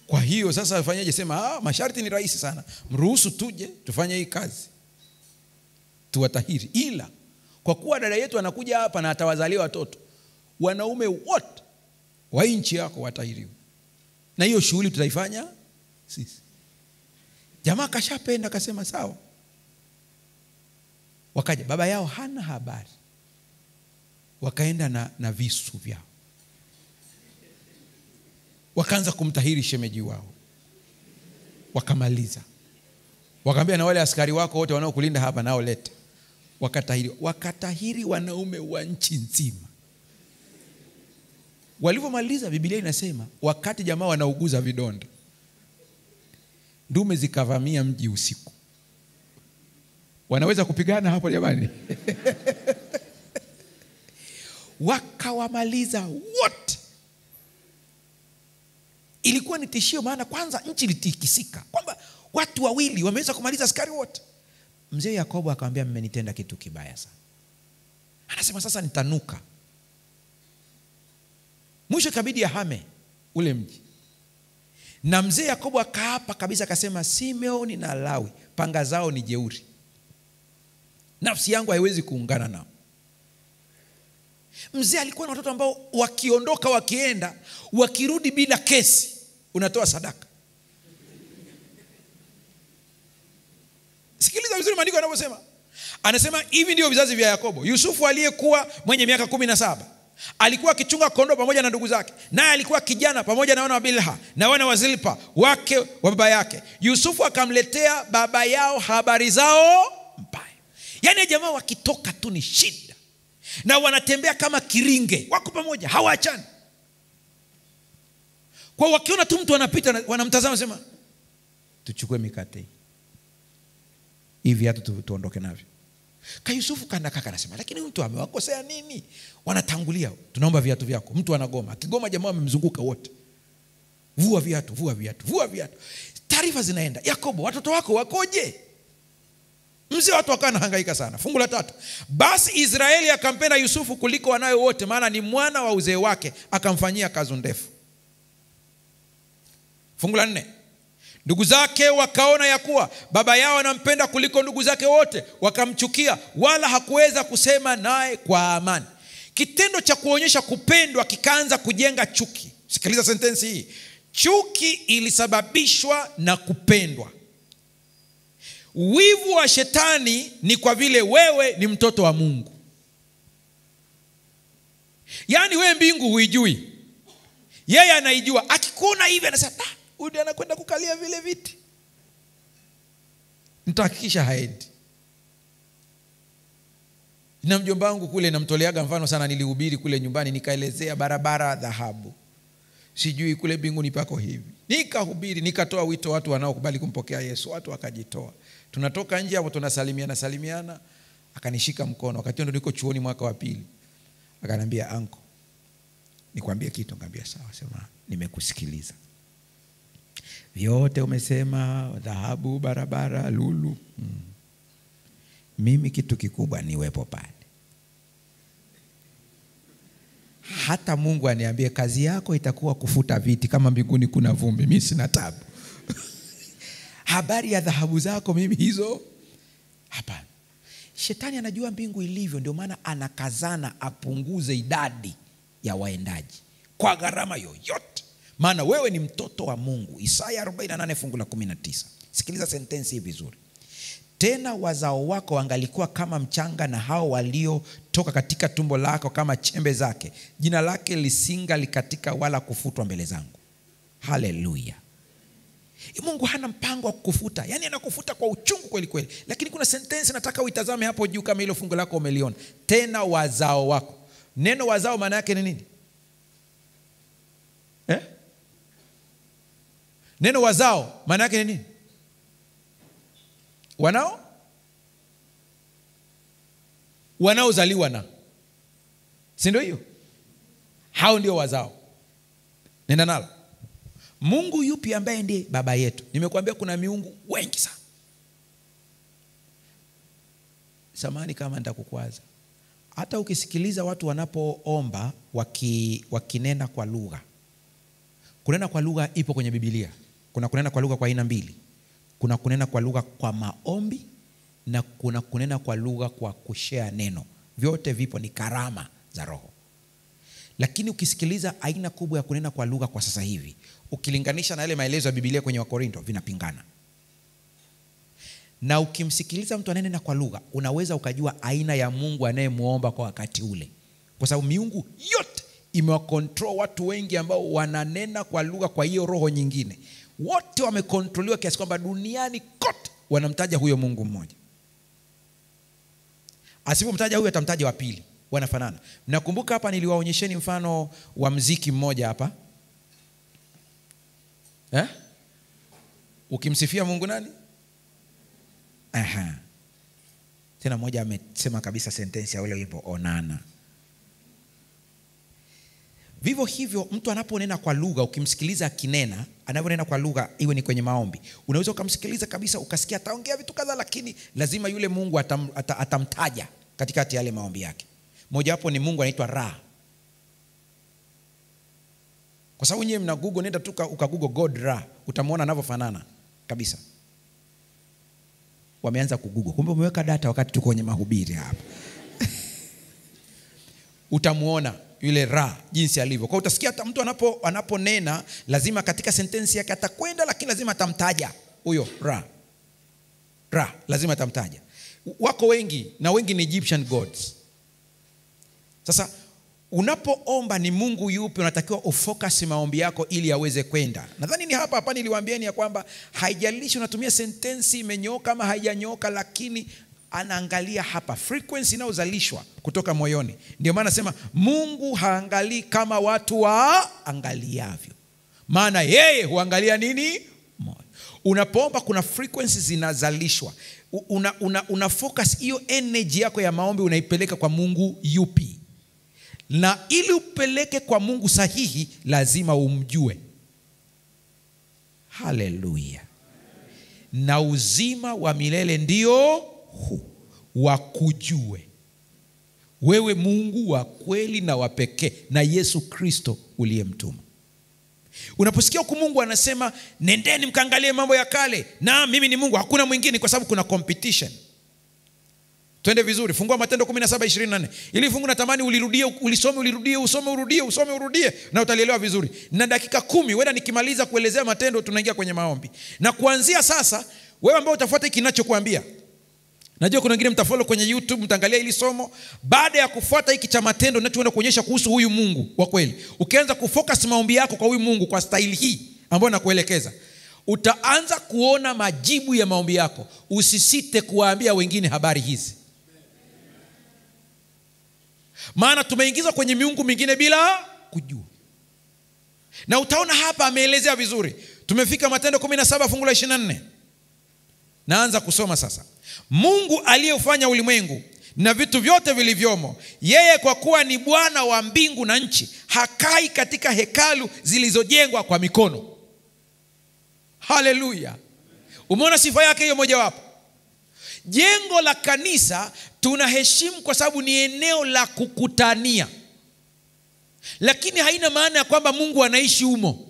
Kwa hiyo sasa afanyaje? Sema masharti ni rahisi sana. Mruhusu tuje tufanye hii kazi. Tuwatahiri. Ila kwa kuwa dada yetu anakuja hapa na atawazalia watoto, wanaume wote wa nchi yako watahiriwa. Na hiyo shughuli tutaifanya sisi. Jamaa kashapenda akasema sawa. Wakaja, baba yao hana habari. Wakaenda na visu vyao. Wakaanza kumtahiri shemeji wao. Wakamaliza. Wakaambia na wale askari wako wote wanaokulinda hapa nao leta. Wakatahiri. Wakatahiri wanaume wa nchi nzima. Walipomaliza, Biblia inasema wakati jamaa wanauguza vidonda, ndume zikavamia mji usiku. Wanaweza kupigana hapo jamani? Wakawamaliza wote. Ilikuwa ni tishio, maana kwanza nchi ilitikisika kwamba watu wawili wameweza kumaliza askari wote. Mzee Yakobo akamwambia mmenitenda kitu kibaya sana. Anasema sasa nitanuka. Mwisho ikabidi ahame ule mji. Na mzee Yakobo akaapa kabisa akasema Simeoni na Lawi panga zao ni jeuri. Nafsi yangu haiwezi kuungana nao. Mzee alikuwa na watoto ambao wakiondoka wakienda, wakirudi bila kesi, unatoa sadaka. Sikiliza vizuri maandiko yanavyosema. Anasema hivi ndio vizazi vya Yakobo. Yusufu aliyekuwa mwenye miaka 17 alikuwa akichunga kondoo pamoja na ndugu zake. Naye alikuwa kijana pamoja na wana wa Bilha na wana wa Zilpa wake wa baba yake. Yusufu akamletea baba yao habari zao mbaya. Yaani jamaa wakitoka tu ni shida. Na wanatembea kama kiringe, wako pamoja, hawaachani. Kwa wakiona tu mtu anapita wanamtazama sema tuchukue mikate hivi hata tuondoke navyo. Ka Yusufu kanda kaka anasema lakini mtu amewakosea nini? Wanatangulia, tunaomba viatu vyako. Mtu anagoma. Akigoma jamaa wamemzunguka wote. Vua viatu, vua viatu, vua viatu. Taarifa zinaenda. Yakobo, watoto wako wakoje? Mzee watu wakawa wanahangaika sana. Fungu la 3. Basi Israeli akampenda Yusufu kuliko wanawe wote, maana ni mwana wa uzee wake, akamfanyia kazi ndefu. Fungu la 4. Ndugu zake wakaona ya kuwa baba yao anampenda kuliko ndugu zake wote, wakamchukia, wala hakuweza kusema naye kwa amani. Kitendo cha kuonyesha kupendwa kikaanza kujenga chuki. Sikiliza sentensi hii. Chuki ilisababishwa na kupendwa. Wivu wa shetani ni kwa vile wewe ni mtoto wa Mungu. Yaani wewe mbingu huijui. Yeye anaijua. Akikuona hivi anasema, "Ah, huyu anakwenda kukalia vile viti. Nitahakikisha haendi." Na mjomba wangu kule namtoleaga mfano sana, nilihubiri kule nyumbani nikaelezea barabara dhahabu. Sijui kule mbinguni pako hivi. Nikahubiri, nikatoa wito watu wanaokubali kumpokea Yesu, watu wakajitoa. Tunatoka nje hapo tunasalimiana salimiana, akanishika mkono. Wakati ndo niko chuoni mwaka wa pili. Akaniambia, "Anko, nikwambie kitu." Nikamwambia, "Sawa." Sema, "Nimekusikiliza. Vyote umesema, dhahabu, barabara, lulu. Mimi kitu kikubwa niwepo pale. Hata Mungu aniambie kazi yako itakuwa kufuta viti kama mbinguni kuna vumbi, mimi sina tabu." Habari ya dhahabu zako mimi hizo hapana. Shetani anajua mbingu ilivyo, ndio maana anakazana apunguze idadi ya waendaji kwa gharama yoyote. Maana wewe ni mtoto wa Mungu. Isaya 48 fungu la 19. Sikiliza sentensi hii vizuri. Tena wazao wako wangalikuwa kama mchanga, na hao waliotoka katika tumbo lako kama chembe zake. Jina lake lisingalikatika wala kufutwa mbele zangu. Haleluya. Mungu hana mpango wa kukufuta. Yaani anakufuta kwa uchungu kweli kweli. Lakini kuna sentensi nataka uitazame hapo juu kama hilo fungu lako umeliona. Tena wazao wako. Neno wazao maana yake ni nini? Neno wazao maana yake ni nini? Wanao? Wanaozaliwa na. Si ndio hiyo? Hao ndio wazao. Nenda nalo. Mungu yupi ambaye ndiye baba yetu? Nimekuambia kuna miungu wengi sana. Samahani kama nitakukwaza. Hata ukisikiliza watu wanapoomba wakinena kwa lugha. Kunena kwa lugha ipo kwenye Biblia. Kuna kunena kwa lugha kwa aina mbili. Kuna kunena kwa lugha kwa maombi na kuna kunena kwa lugha kwa kushare neno. Vyote vipo, ni karama za Roho. Lakini ukisikiliza aina kubwa ya kunena kwa lugha kwa sasa hivi, ukilinganisha na yale maelezo ya Biblia kwenye Wakorinto, vinapingana. Na ukimsikiliza mtu ananena kwa lugha, unaweza ukajua aina ya Mungu anayemuomba kwa wakati ule. Kwa sababu miungu yote imewakontrol watu wengi ambao wananena kwa lugha kwa hiyo roho nyingine. Wote wamekontroliwa kiasi kwamba duniani kote wanamtaja huyo Mungu mmoja. Asipomtaja huyo atamtaja wa pili. Wanafanana. Mnakumbuka hapa niliwaonyesheni mfano wa mziki mmoja hapa. Ukimsifia Mungu nani? Aha. Tena mmoja amesema kabisa sentensi ya ule wimbo, onana. Vivyo hivyo mtu anaponena kwa lugha, ukimsikiliza akinena, anaponena kwa lugha iwe ni kwenye maombi, unaweza ukamsikiliza kabisa ukasikia ataongea vitu kadhaa, lakini lazima yule Mungu atamtaja katikati yale maombi yake. Mmoja wapo ni Mungu anaitwa Ra. Kwa sababu nyewe mna Google, nenda tu uka Google God Ra, utamuona anavyofanana kabisa. Wameanza ku-Google. Kumbe umeweka data wakati tuko kwenye mahubiri hapa. Utamuona yule Ra jinsi alivyo. Kwa utasikia hata mtu anaponena lazima katika sentensi yake atakwenda, lakini lazima atamtaja huyo Ra. Ra lazima atamtaja. Wako wengi na wengi ni Egyptian gods. Sasa unapoomba ni Mungu yupi unatakiwa ufocus maombi yako ili aweze kwenda. Nadhani ni hapa hapa niliwaambieni ya kwamba haijalishi unatumia sentensi imenyoka ama haijanyoka, lakini anaangalia hapa frequency inayozalishwa kutoka moyoni. Ndio maana nasema Mungu haangalii kama watu waangaliavyo. Maana yeye huangalia nini? Moyo. Unapoomba kuna frequency zinazalishwa. Una focus hiyo energy yako ya maombi unaipeleka kwa Mungu yupi. Na ili upeleke kwa Mungu sahihi lazima umjue. Haleluya. Na uzima wa milele ndio huu, wakujue wewe Mungu wa kweli na wa pekee na Yesu Kristo uliyemtuma. Unaposikia huku Mungu anasema nendeni mkaangalie mambo ya kale, na mimi ni Mungu hakuna mwingine, kwa sababu kuna competition. Twende vizuri, fungua Matendo 17:24. Ili fungu natamani ulirudie, ulisome, ulirudie, usome, urudie, usome, urudie, na utalielewa vizuri. Na dakika 10 wenda nikimaliza kuelezea Matendo tunaingia kwenye maombi. Na kuanzia sasa wewe ambao utafuata kinachokuambia, Najua kuna wengine mtafollow kwenye YouTube, mtaangalia hili somo. Baada ya kufuata hiki cha matendo ninachoenda kuonyesha kuhusu huyu Mungu wa kweli, ukianza kufocus maombi yako kwa huyu Mungu kwa staili hii ambayo nakuelekeza, utaanza kuona majibu ya maombi yako. Usisite kuwaambia wengine habari hizi, maana tumeingizwa kwenye miungu mingine bila kujua. Na utaona hapa ameelezea vizuri. Tumefika Matendo 17 fungu la 24. Naanza kusoma sasa. Mungu aliyefanya ulimwengu na vitu vyote vilivyomo, yeye kwa kuwa ni Bwana wa mbingu na nchi, hakai katika hekalu zilizojengwa kwa mikono. Haleluya. Umeona sifa yake hiyo mojawapo. Jengo la kanisa tunaheshimu kwa sababu ni eneo la kukutania, lakini haina maana ya kwamba Mungu anaishi humo.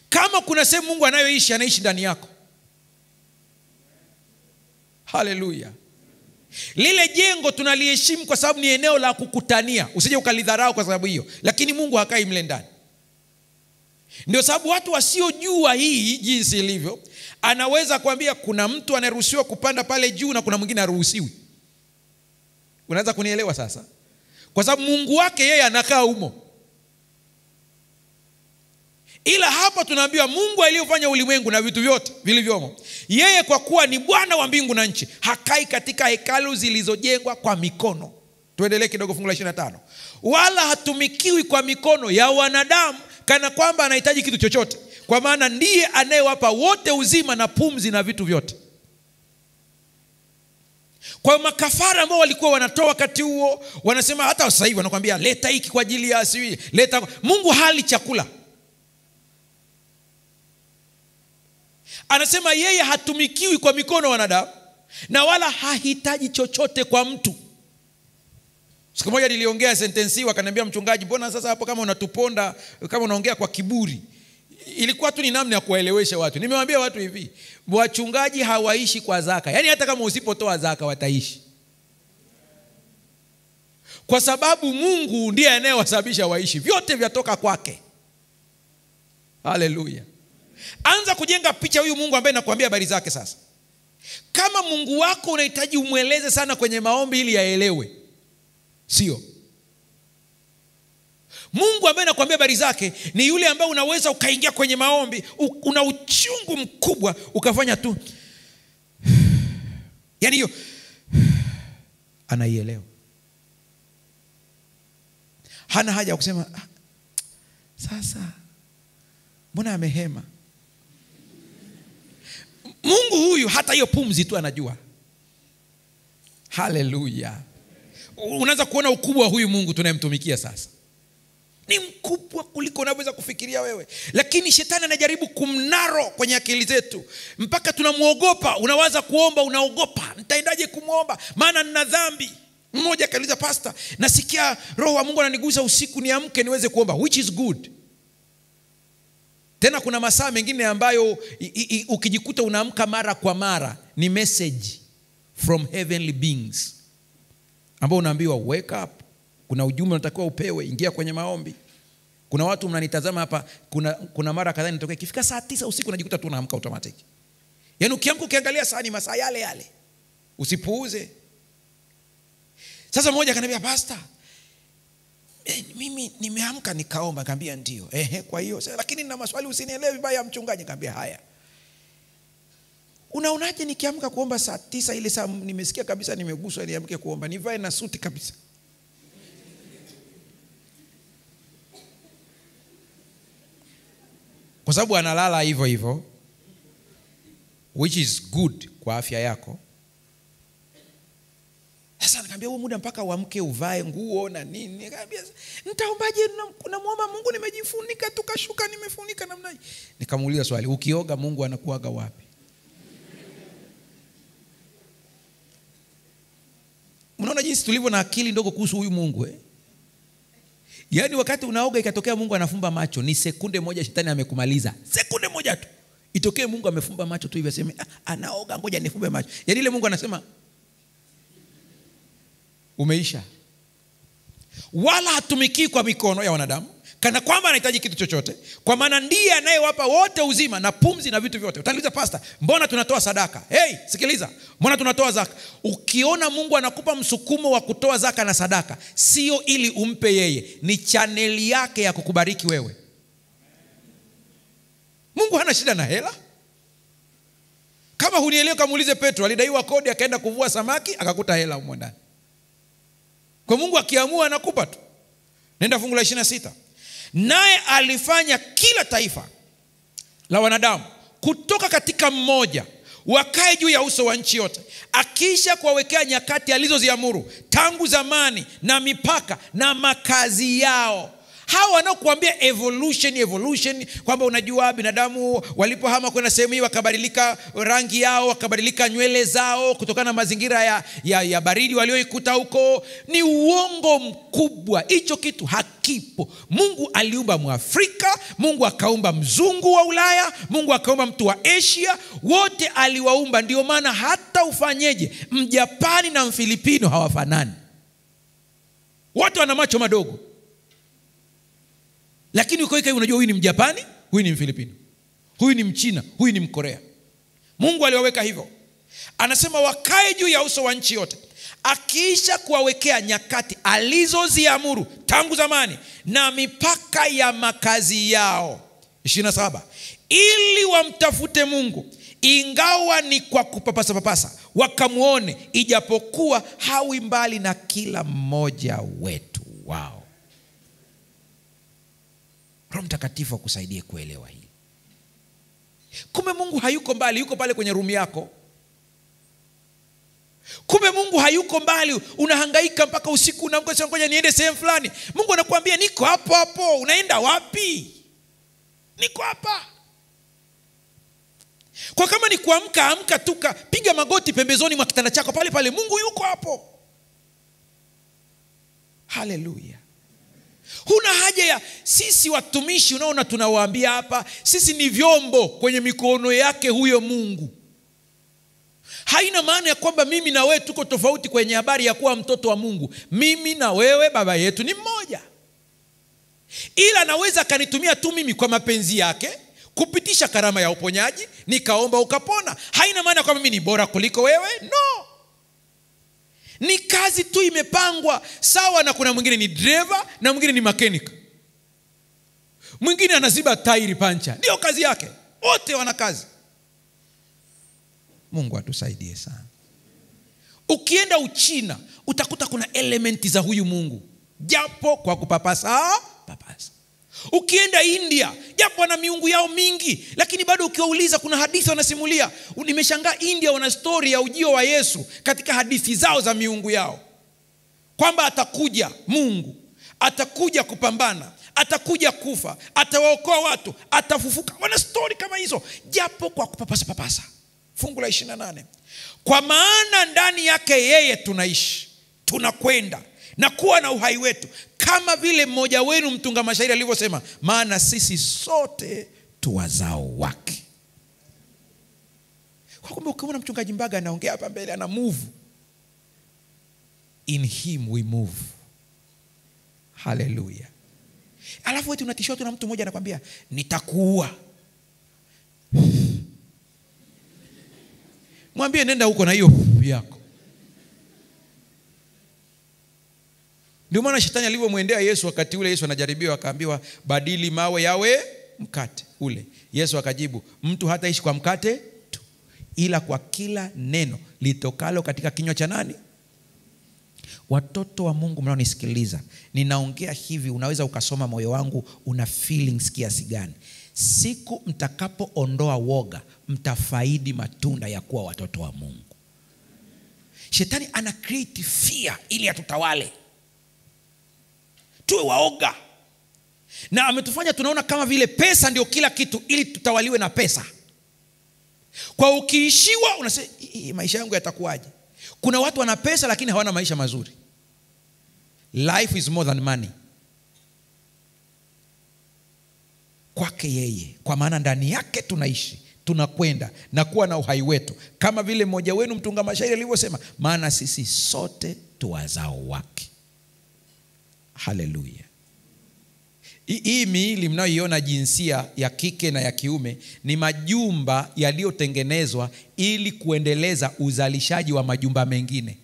Kama kuna sehemu Mungu anayoishi, anaishi ndani yako. Haleluya. Lile jengo tunaliheshimu kwa sababu ni eneo la kukutania. Usije ukalidharau kwa sababu hiyo, lakini Mungu hakai mle ndani. Ndio sababu watu wasiojua hii jinsi ilivyo, anaweza kuambia kuna mtu anaruhusiwa kupanda pale juu na kuna mwingine haruhusiwi. Unaweza kunielewa sasa? Kwa sababu Mungu wake yeye anakaa humo. Ila hapa tunaambiwa Mungu aliyofanya ulimwengu na vitu vyote vilivyomo, yeye kwa kuwa ni Bwana wa mbingu na nchi, hakai katika hekalu zilizojengwa kwa mikono. Tuendelee kidogo fungu la 25. Wala hatumikiwi kwa mikono ya wanadamu kana kwamba anahitaji kitu chochote, kwa maana ndiye anayewapa wote uzima na pumzi na vitu vyote. Kwa makafara ambao walikuwa wanatoa wakati huo, wanasema hata sasa hivi wanakuambia leta hiki kwa ajili ya asiwi, leta. Mungu hali chakula. Anasema yeye hatumikiwi kwa mikono wanadamu na wala hahitaji chochote kwa mtu. Siku moja niliongea sentensi, wakaniambia mchungaji, mbona sasa hapo kama unatuponda, kama unaongea kwa kiburi? Ilikuwa tu ni namna ya kuwaelewesha watu. Nimewaambia watu hivi, wachungaji hawaishi kwa zaka. Yaani hata kama usipotoa zaka wataishi. Kwa sababu Mungu ndiye anayewasababisha waishi. Vyote vyatoka kwake. Haleluya. Anza kujenga picha huyu Mungu ambaye nakuambia habari zake sasa. Kama Mungu wako unahitaji umweleze sana kwenye maombi ili yaelewe, sio. Mungu ambaye nakuambia habari zake ni yule ambaye unaweza ukaingia kwenye maombi, una uchungu mkubwa, ukafanya tu, yaani hiyo anaielewa. Hana haja ya kusema sasa mbona amehema. Mungu huyu hata hiyo pumzi tu anajua. Haleluya. Unaanza kuona ukubwa huyu Mungu tunayemtumikia sasa. Ni mkubwa kuliko unavyoweza kufikiria wewe. Lakini shetani anajaribu kumnaro kwenye akili zetu mpaka tunamuogopa. Unawaza kuomba, unaogopa, nitaendaje kumuomba maana nina dhambi. Mmoja akauliza pastor, nasikia roho wa Mungu ananigusa usiku niamke niweze kuomba, which is good. Tena kuna masaa mengine ambayo ukijikuta unaamka mara kwa mara, ni message from heavenly beings ambao unaambiwa wake up. Kuna ujumbe unatakiwa upewe, ingia kwenye maombi. Kuna watu mnanitazama hapa, kuna mara kadhaa inatokea ikifika saa 9 usiku unajikuta tu unaamka automatic. Yaani ukiamka ukiangalia saa ni masaa yale yale. Usipuuze. Sasa mmoja akaniambia pastor, mimi nimeamka nikaomba. Nikamwambia ndio. Kwa hiyo lakini nina maswali usinielewe vibaya mchungaji. Nikamwambia haya. Unaonaje nikiamka kuomba saa 9 ile saa nimesikia kabisa nimeguswa niamke kuomba, nivae na suti kabisa. Kwa sababu analala hivyo hivyo, which is good kwa afya yako. Sasa nikamwambia huo muda mpaka uamke uvae nguo na nini. Nikamwambia nitaombaje? Namuomba Mungu nimejifunika tukashuka nimefunika namna hii. Nikamuuliza swali, ukioga Mungu anakuaga wapi? Unaona jinsi tulivyo na akili ndogo kuhusu huyu Mungu eh? Yaani wakati unaoga ikatokea Mungu anafumba macho, ni sekunde moja shetani amekumaliza. Sekunde moja tu. Itokee Mungu amefumba macho tu hivi aseme anaoga ngoja nifumbe macho. Yaani ile Mungu anasema umeisha. Wala hatumiki kwa mikono ya wanadamu kana kwamba anahitaji kitu chochote, kwa maana ndiye anayewapa wote uzima na pumzi na vitu vyote. Utaniuliza, pastor, mbona tunatoa sadaka? Hey, sikiliza, mbona tunatoa zaka? Ukiona Mungu anakupa msukumo wa kutoa zaka na sadaka, sio ili umpe yeye, ni chaneli yake ya kukubariki wewe. Mungu hana shida na hela. Kama hunielewi, kamuulize Petro, alidaiwa kodi akaenda kuvua samaki akakuta hela humo ndani. Kwa Mungu akiamua anakupa tu. Nenda fungu la 26. Naye alifanya kila taifa la wanadamu kutoka katika mmoja wakae juu ya uso wa nchi yote, akisha kuwawekea nyakati alizoziamuru tangu zamani na mipaka na makazi yao. Hawa wanaokuambia evolution evolution, kwamba unajua binadamu walipohama kwenda sehemu hii wakabadilika rangi yao, wakabadilika nywele zao kutokana na mazingira ya baridi walioikuta huko, ni uongo mkubwa. Hicho kitu hakipo. Mungu aliumba Mwafrika, Mungu akaumba mzungu wa Ulaya, Mungu akaumba mtu wa Asia, wote aliwaumba. Ndio maana hata ufanyeje, Mjapani na Mfilipino hawafanani. Wote wana macho madogo, lakini uko hivi unajua huyu ni Mjapani, huyu ni Mfilipino, huyu ni Mchina, huyu ni Mkorea. Mungu aliwaweka hivyo. Anasema wakae juu ya uso wa nchi yote, akiisha kuwawekea nyakati alizoziamuru tangu zamani na mipaka ya makazi yao. 27. Ili wamtafute Mungu, ingawa ni kwa kupapasa papasa, wakamuone, ijapokuwa hawi mbali na kila mmoja wetu wao. Roho Mtakatifu akusaidie kuelewa hili. Kumbe Mungu hayuko mbali, yuko pale kwenye room yako. Kumbe Mungu hayuko mbali, unahangaika mpaka usiku unaamka, ngoja niende sehemu fulani. Mungu anakuambia niko hapo hapo, unaenda wapi? Niko hapa. Kwa kama ni kuamka, amka tuka, piga magoti pembezoni mwa kitanda chako pale pale, Mungu yuko hapo. Haleluya. Huna haja ya sisi watumishi, unaona tunawaambia hapa, sisi ni vyombo kwenye mikono yake huyo Mungu. Haina maana ya kwamba mimi na wewe tuko tofauti kwenye habari ya kuwa mtoto wa Mungu. Mimi na wewe baba yetu ni mmoja. Ila anaweza akanitumia tu mimi kwa mapenzi yake kupitisha karama ya uponyaji, nikaomba ukapona. Haina maana kwamba mimi ni bora kuliko wewe. No. Ni kazi tu imepangwa sawa, na kuna mwingine ni driver na mwingine ni mechanic. Mwingine anaziba tairi pancha. Ndio kazi yake. Wote wana kazi. Mungu atusaidie sana. Ukienda Uchina utakuta kuna elementi za huyu Mungu, japo kwa kupapasa papasa. Ukienda India, japo wana miungu yao mingi, lakini bado ukiwauliza kuna hadithi wanasimulia. Nimeshangaa India wana story ya ujio wa Yesu katika hadithi zao za miungu yao, kwamba atakuja Mungu, atakuja kupambana, atakuja kufa, atawaokoa watu, atafufuka. Wana story kama hizo, japo kwa kupapasa papasa. Fungu la 28. Kwa maana ndani yake yeye tunaishi, tunakwenda na kuwa na uhai wetu, kama vile mmoja wenu mtunga mashairi alivyosema, maana sisi sote tu wazao wake. Kwa kumbe ukiona mchungaji Mbaga anaongea hapa mbele, ana move. In him we move. Hallelujah. Alafu wewe unatishiwa tu na mtu mmoja anakuambia nitakuua. Mwambie nenda huko na hiyo yako. Ndio maana shetani alivyomwendea Yesu wakati ule Yesu anajaribiwa, akaambiwa badili mawe yawe mkate ule. Yesu akajibu, mtu hataishi kwa mkate tu, ila kwa kila neno litokalo katika kinywa cha nani? Watoto wa Mungu mnaonisikiliza, ninaongea hivi, unaweza ukasoma moyo wangu una feelings kiasi gani. Siku mtakapoondoa woga, mtafaidi matunda ya kuwa watoto wa Mungu. Shetani ana create fear ili atutawale, tuwe waoga. Na ametufanya tunaona kama vile pesa ndio kila kitu, ili tutawaliwe na pesa. Kwa ukiishiwa unasema maisha yangu yatakuwaje? Kuna watu wana pesa lakini hawana maisha mazuri. Life is more than money. Kwake yeye, kwa maana ndani yake tunaishi, tunakwenda na kuwa na uhai wetu, kama vile mmoja wenu mtunga mashairi alivyosema, maana sisi sote tu wazao wake. Haleluya. Hii miili mnayoiona jinsia ya kike na ya kiume ni majumba yaliyotengenezwa ili kuendeleza uzalishaji wa majumba mengine.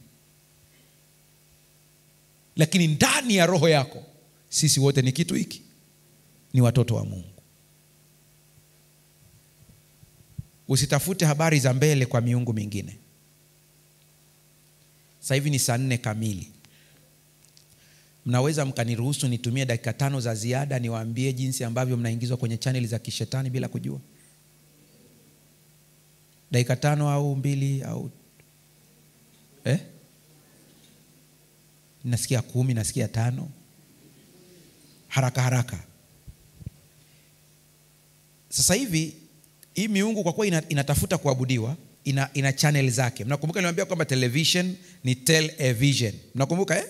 Lakini ndani ya roho yako sisi wote ni kitu hiki, ni watoto wa Mungu. Usitafute habari za mbele kwa miungu mingine. Sasa hivi ni 4:00 kamili. Mnaweza mkaniruhusu nitumie dakika 5 za ziada niwaambie jinsi ambavyo mnaingizwa kwenye channel za kishetani bila kujua? Dakika 5 au 2 au Nasikia 10, nasikia 5. Haraka haraka. Sasa hivi hii miungu kwa kuwa inatafuta kuabudiwa, ina channel zake. Mnakumbuka niliwaambia kwamba television ni tell a vision. Mnakumbuka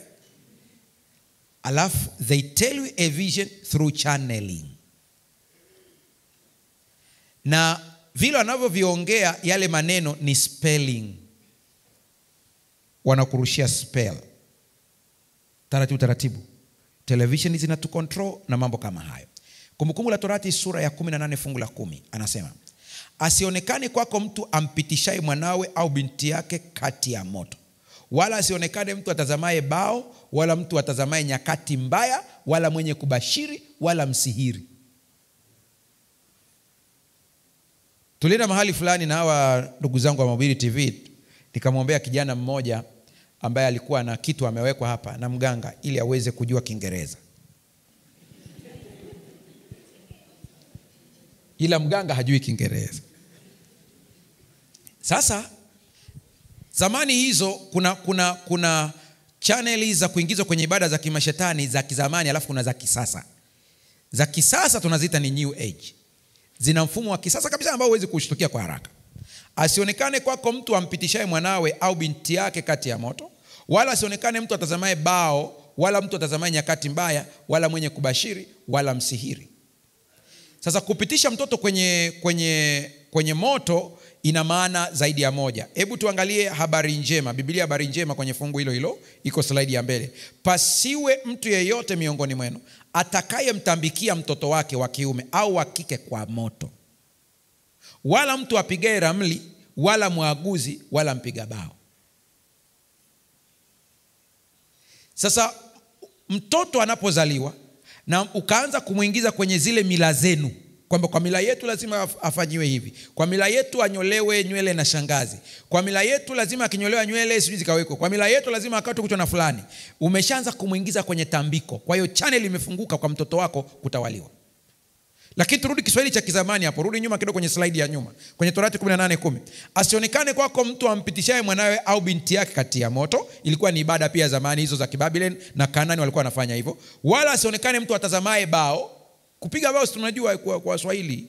Alafu they tell you a vision through channeling. Na vile wanavyoviongea yale maneno ni spelling. Wanakurushia spell. Taratibu taratibu. Television zinatucontrol na mambo kama hayo. Kumbukumbu la Torati sura ya 18 fungu la 10 anasema, asionekane kwako mtu ampitishaye mwanawe au binti yake kati ya moto, wala asionekane mtu atazamaye bao, wala mtu atazamaye nyakati mbaya, wala mwenye kubashiri, wala msihiri. Tulienda mahali fulani na hawa ndugu zangu wa Mahubiri TV, nikamwombea kijana mmoja ambaye alikuwa na kitu amewekwa hapa na mganga ili aweze kujua Kiingereza. Ila mganga hajui Kiingereza. Sasa zamani hizo kuna channel za kuingizwa kwenye ibada za kimashetani za kizamani, alafu kuna za kisasa. Za kisasa tunaziita ni new age. Zina mfumo wa kisasa kabisa ambao huwezi kushtukia kwa haraka. Asionekane kwako mtu ampitishaye mwanawe au binti yake kati ya moto, wala asionekane mtu atazamaye bao, wala mtu atazamaye nyakati mbaya, wala mwenye kubashiri, wala msihiri. Sasa kupitisha mtoto kwenye moto ina maana zaidi ya moja. Hebu tuangalie habari njema, Biblia habari njema kwenye fungu hilo hilo, iko slide ya mbele. Pasiwe mtu yeyote miongoni mwenu atakayemtambikia mtoto wake wa kiume au wa kike kwa moto, wala mtu apigaye ramli, wala mwaguzi, wala mpiga bao. Sasa mtoto anapozaliwa na ukaanza kumuingiza kwenye zile mila zenu, kwamba kwa mila yetu lazima afanyiwe hivi, kwa mila yetu anyolewe nywele na shangazi, kwa mila yetu lazima akinyolewa nywele sijui zikawekwe, kwa mila yetu lazima akatwe kichwa na fulani, umeshaanza kumuingiza kwenye tambiko. Kwa hiyo channel imefunguka kwa mtoto wako kutawaliwa. Lakini turudi Kiswahili cha kizamani hapo, rudi nyuma kidogo kwenye slide ya nyuma, kwenye Torati 18:10. Asionekane kwako mtu ampitishaye mwanawe au binti yake kati ya moto. Ilikuwa ni ibada pia zamani hizo za Kibabylon na Kanaani walikuwa wanafanya hivyo. Wala asionekane mtu atazamaye bao. Kupiga bao si tunajua kwa Waswahili.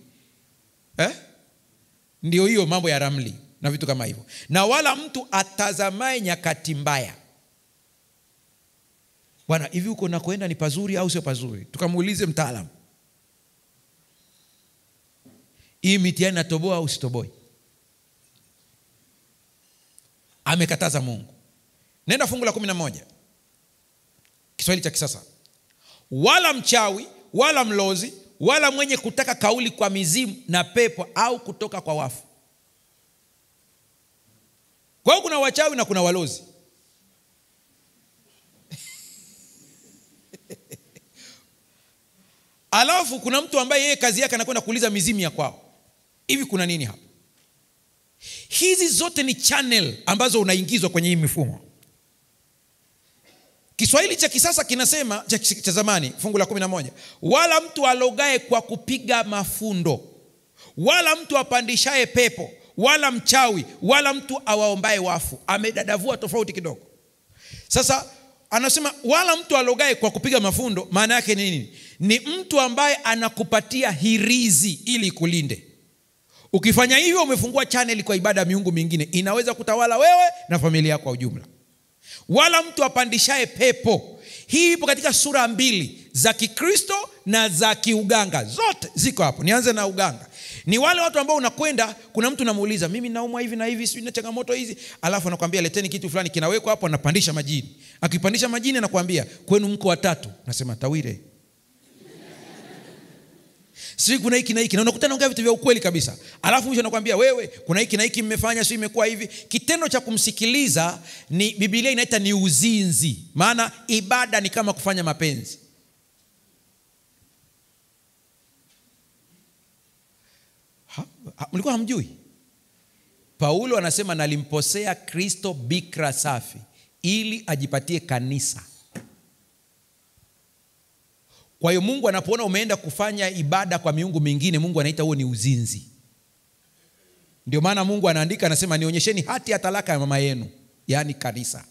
Ndio hiyo mambo ya ramli na vitu kama hivyo. Na wala mtu atazamaye nyakati mbaya. Bwana, hivi huko nakoenda ni pazuri au sio pazuri? Tukamuulize mtaalamu. Hii mitihani natoboa au sitoboi? Amekataza Mungu. Nenda fungu la 11. Kiswahili cha kisasa. Wala mchawi, wala mlozi, wala mwenye kutaka kauli kwa mizimu na pepo au kutoka kwa wafu. Kwa hiyo kuna wachawi na kuna walozi. Alafu kuna mtu ambaye yeye kazi yake anakwenda kuuliza mizimu ya kwao. Hivi kuna nini hapa? Hizi zote ni channel ambazo unaingizwa kwenye hii mifumo. Kiswahili cha kisasa kinasema, cha zamani, fungu la 11. Wala mtu alogae kwa kupiga mafundo, wala mtu apandishaye pepo, wala mchawi, wala mtu awaombaye wafu. Amedadavua tofauti kidogo. Sasa anasema wala mtu alogae kwa kupiga mafundo, maana yake ni nini? Ni mtu ambaye anakupatia hirizi ili kulinde. Ukifanya hivyo umefungua channel kwa ibada ya miungu mingine, inaweza kutawala wewe na familia yako kwa ujumla. Wala mtu apandishaye pepo. Hii ipo katika sura mbili, za Kikristo na za kiuganga. Zote ziko hapo. Nianze na uganga. Ni wale watu ambao unakwenda, kuna mtu unamuuliza, mimi naumwa hivi na hivi, sijui na changamoto hizi, alafu anakuambia leteni kitu fulani kinawekwa hapo, anapandisha majini. Akipandisha majini anakuambia kwenu mko watatu. Nasema Tawire. Sijui kuna hiki na hiki, na unakuta anaongea vitu vya ukweli kabisa. Alafu mwisho anakuambia wewe kuna hiki na hiki mmefanya, sio imekuwa hivi. Kitendo cha kumsikiliza ni Biblia inaita ni uzinzi. Maana ibada ni kama kufanya mapenzi. Mlikuwa hamjui? Paulo anasema nalimposea Kristo bikra safi ili ajipatie kanisa. Kwa hiyo Mungu anapoona umeenda kufanya ibada kwa miungu mingine, Mungu anaita huo ni uzinzi. Ndio maana Mungu anaandika anasema nionyesheni hati ya talaka ya mama yenu, yani kanisa.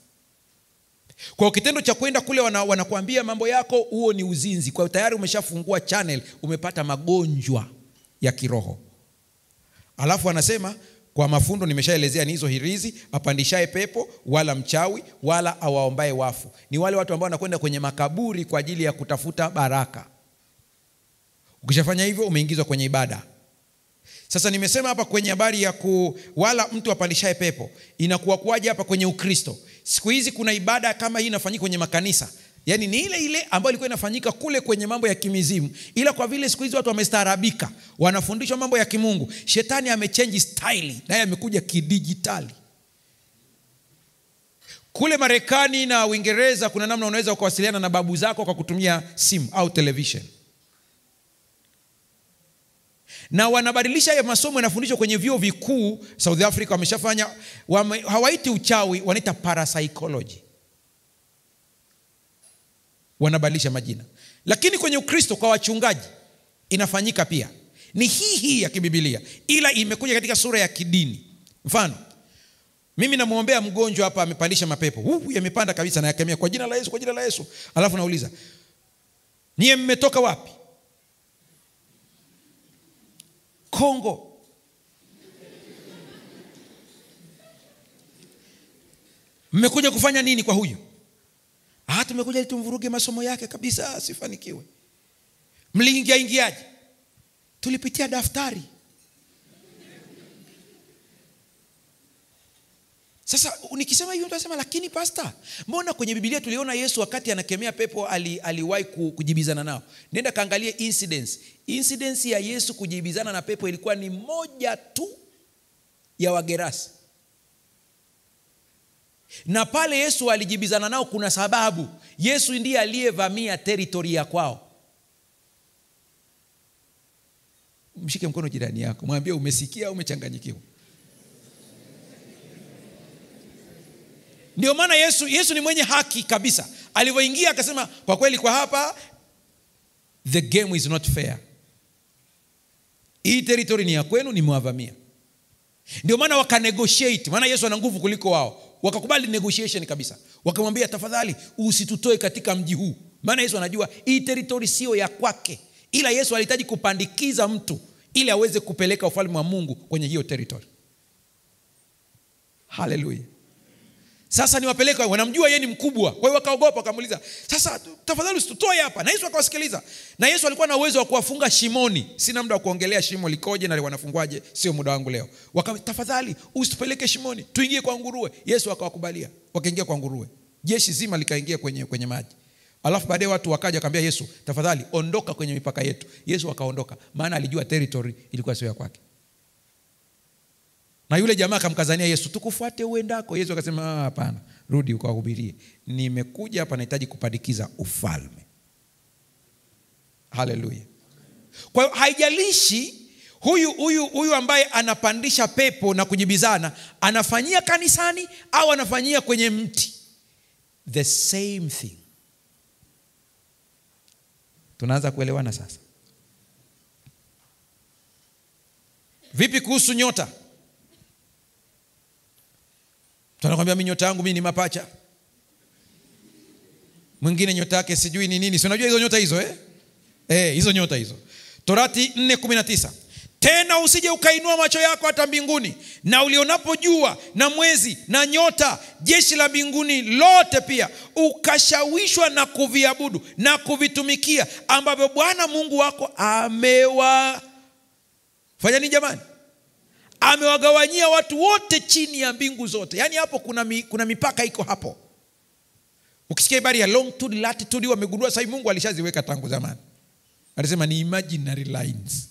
Kwa kitendo cha kwenda kule wanakuambia mambo yako, huo ni uzinzi. Kwa hiyo tayari umeshafungua channel, umepata magonjwa ya kiroho. Alafu anasema kwa mafundo nimeshaelezea ni hizo hirizi, apandishaye pepo, wala mchawi, wala awaombaye wafu. Ni wale watu ambao wanakwenda kwenye makaburi kwa ajili ya kutafuta baraka. Ukishafanya hivyo umeingizwa kwenye ibada. Sasa nimesema hapa kwenye habari ya wala mtu apandishaye pepo, inakuwa kuwaje hapa kwenye Ukristo? Siku hizi kuna ibada kama hii inafanyika kwenye makanisa. Yaani ni ile ile ambayo ilikuwa inafanyika kule kwenye mambo ya kimizimu, ila kwa vile siku hizi watu wamestaarabika, wanafundishwa mambo ya kimungu, shetani amechange style, naye amekuja kidijitali. Kule Marekani na Uingereza kuna namna unaweza kuwasiliana na babu zako kwa kutumia simu au television. Na wanabadilisha ya masomo yanafundishwa kwenye vyuo vikuu. South Africa wameshafanya, hawaiti uchawi, wanaita parapsychology. Wanabadilisha majina. Lakini kwenye Ukristo kwa wachungaji inafanyika pia. Ni hii ya kibibilia, ila imekuja katika sura ya kidini. Mfano, mimi namuombea mgonjwa hapa amepandisha mapepo. Yamepanda kabisa na yakemea kwa jina la Yesu, kwa jina la Yesu. Alafu nauliza, "Nyie mmetoka wapi?" Kongo. Mmekuja kufanya nini kwa huyu? Tumekuja ili tumvuruge masomo yake kabisa asifanikiwe. Mliingia ingiaje? Tulipitia daftari. Sasa nikisema hivi mtu anasema lakini pastor, mbona kwenye Biblia tuliona Yesu wakati anakemea pepo aliwahi kujibizana nao? Nenda kaangalie incidents. Incidents ya Yesu kujibizana na pepo ilikuwa ni moja tu ya Wagerasi. Na pale Yesu alijibizana nao kuna sababu. Yesu ndiye aliyevamia territory ya kwao. Mshike mkono jirani yako, mwambie umesikia au umechanganyikiwa. Ndio maana Yesu ni mwenye haki kabisa. Alivyoingia akasema kwa kweli kwa hapa the game is not fair. Hii territory ni ya kwenu, nimewavamia. Ndio maana wakanegotiate, maana Yesu ana nguvu kuliko wao. Wakakubali negotiation kabisa. Wakamwambia tafadhali usitutoe katika mji huu. Maana Yesu anajua hii territory sio ya kwake. Ila Yesu alihitaji kupandikiza mtu ili aweze kupeleka ufalme wa Mungu kwenye hiyo territory. Hallelujah. Sasa niwapeleka, wanamjua yeye ni mkubwa. Kwa hiyo wakaogopa, wakamuuliza, "Sasa tafadhali usitutoe hapa." Na Yesu akawasikiliza. Na Yesu alikuwa na uwezo wa kuwafunga shimoni. Sina muda wa kuongelea shimo likoje na wanafungwaje, sio muda wangu leo. Wakamwambia tafadhali usitupeleke shimoni, tuingie kwa nguruwe. Yesu akawakubalia. Wakaingia kwa nguruwe. Jeshi zima likaingia kwenye maji. Alafu baadaye watu wakaja wakamwambia Yesu, "Tafadhali ondoka kwenye mipaka yetu." Yesu akaondoka, maana alijua territory ilikuwa sio ya kwake. Na yule jamaa akamkazania Yesu, "Tukufuate uendako." Yesu akasema, "Hapana, rudi ukawahubirie. Nimekuja hapa nahitaji kupandikiza ufalme." Hallelujah. Kwa hiyo haijalishi huyu ambaye anapandisha pepo na kujibizana, anafanyia kanisani au anafanyia kwenye mti, the same thing. Tunaanza kuelewana sasa. Vipi kuhusu nyota? Tunakwambia mimi nyota yangu mimi ni mapacha. Mwingine nyota yake sijui ni nini. Si unajua hizo nyota hizo hizo nyota hizo. Torati 4:19. Tena usije ukainua macho yako hata mbinguni, na ulionapo jua na mwezi na nyota, jeshi la mbinguni lote pia, ukashawishwa na kuviabudu na kuvitumikia, ambavyo Bwana Mungu wako amewa fanya nini jamani? Amewagawanyia watu wote chini ya mbingu zote. Yaani hapo kuna mipaka iko hapo. Ukisikia habari ya longitude, latitude, wamegundua sasa Mungu alishaziweka tangu zamani. Alisema ni imaginary lines.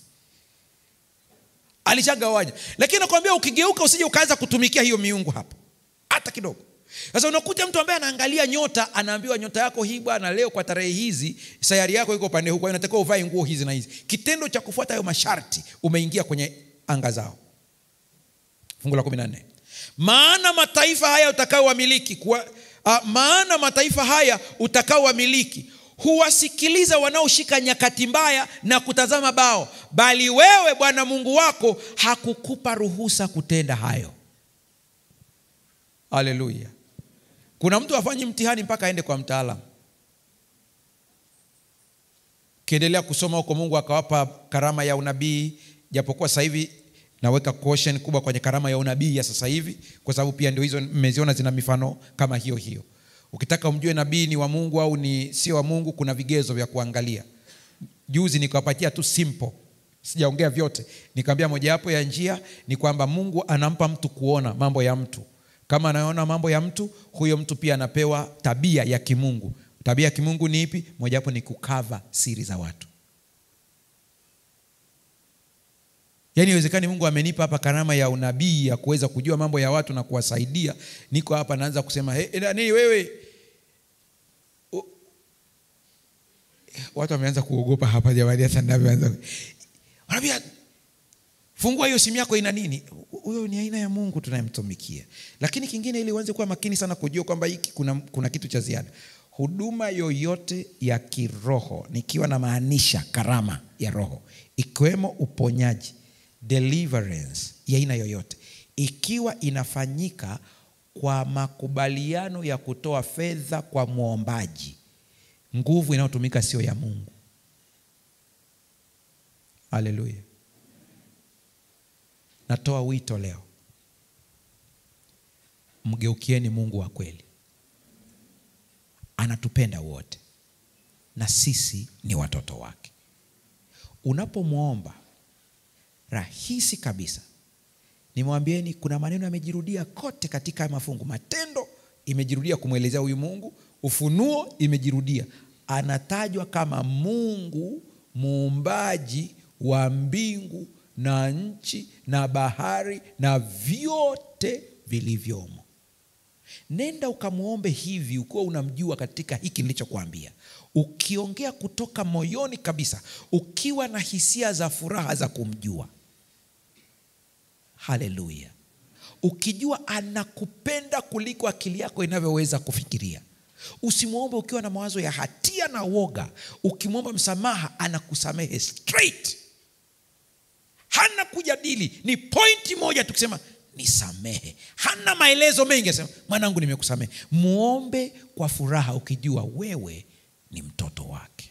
Alishagawanya. Lakini nakwambia ukigeuka usije ukaanza kutumikia hiyo miungu hapo. Hata kidogo. Sasa unakuta mtu ambaye anaangalia nyota, anaambiwa nyota yako hii bwana leo kwa tarehe hizi, sayari yako iko pande huko, inatakiwa uvae nguo hizi na hizi. Kitendo cha kufuata hayo masharti, umeingia kwenye anga zao. Fungu la 14. Maana mataifa haya utakaowamiliki, maana mataifa haya utakaowamiliki huwasikiliza wanaoshika nyakati mbaya na kutazama bao, bali wewe Bwana Mungu wako hakukupa ruhusa kutenda hayo. Haleluya. Kuna mtu afanye mtihani mpaka aende kwa mtaalamu. Kiendelea kusoma huko, Mungu akawapa karama ya unabii, japokuwa sasa hivi naweka caution kubwa kwenye karama ya unabii ya sasa hivi, kwa sababu pia ndio hizo mmeziona zina mifano kama hiyo hiyo. Ukitaka umjue nabii ni wa Mungu au ni sio wa Mungu, kuna vigezo vya kuangalia. Juzi nikawapatia tu simple, sijaongea vyote. Nikamwambia mojawapo ya njia ni kwamba Mungu anampa mtu kuona mambo ya mtu. Kama anaona mambo ya mtu, huyo mtu pia anapewa tabia ya kimungu. Tabia ya kimungu ni ipi? Mojawapo ni kukava siri za watu. Yaani haiwezekani Mungu amenipa hapa karama ya unabii ya kuweza kujua mambo ya watu na kuwasaidia, niko hapa naanza kusema hey, nini wewe? Watu wameanza kuogopa hapa jamani, hata ninavyoanza. Wanaambia fungua hiyo simu yako ina nini? Huyo ni aina ya Mungu tunayemtumikia. Lakini kingine, ili uanze kuwa makini sana kujua kwamba hiki kuna kitu cha ziada. Huduma yoyote ya kiroho, nikiwa na maanisha karama ya roho, ikiwemo uponyaji, deliverance ya aina yoyote, ikiwa inafanyika kwa makubaliano ya kutoa fedha kwa muombaji, nguvu inayotumika sio ya Mungu. Haleluya. Natoa wito leo, mgeukieni Mungu wa kweli. Anatupenda wote na sisi ni watoto wake. Unapomuomba, rahisi kabisa, nimwambieni kuna maneno yamejirudia kote katika mafungu. Matendo imejirudia kumwelezea huyu Mungu, Ufunuo imejirudia. Anatajwa kama Mungu muumbaji wa mbingu na nchi na bahari na vyote vilivyomo. Nenda ukamuombe hivi ukiwa unamjua katika hiki nilichokuambia. Ukiongea kutoka moyoni kabisa, ukiwa na hisia za furaha za kumjua. Haleluya. Ukijua anakupenda kuliko akili yako inavyoweza kufikiria. Usimuombe ukiwa na mawazo ya hatia na woga. Ukimwomba msamaha anakusamehe straight. Hana kujadili, ni pointi moja tukisema nisamehe. Hana maelezo mengi, asema mwanangu nimekusamehe. Muombe kwa furaha ukijua wewe ni mtoto wake.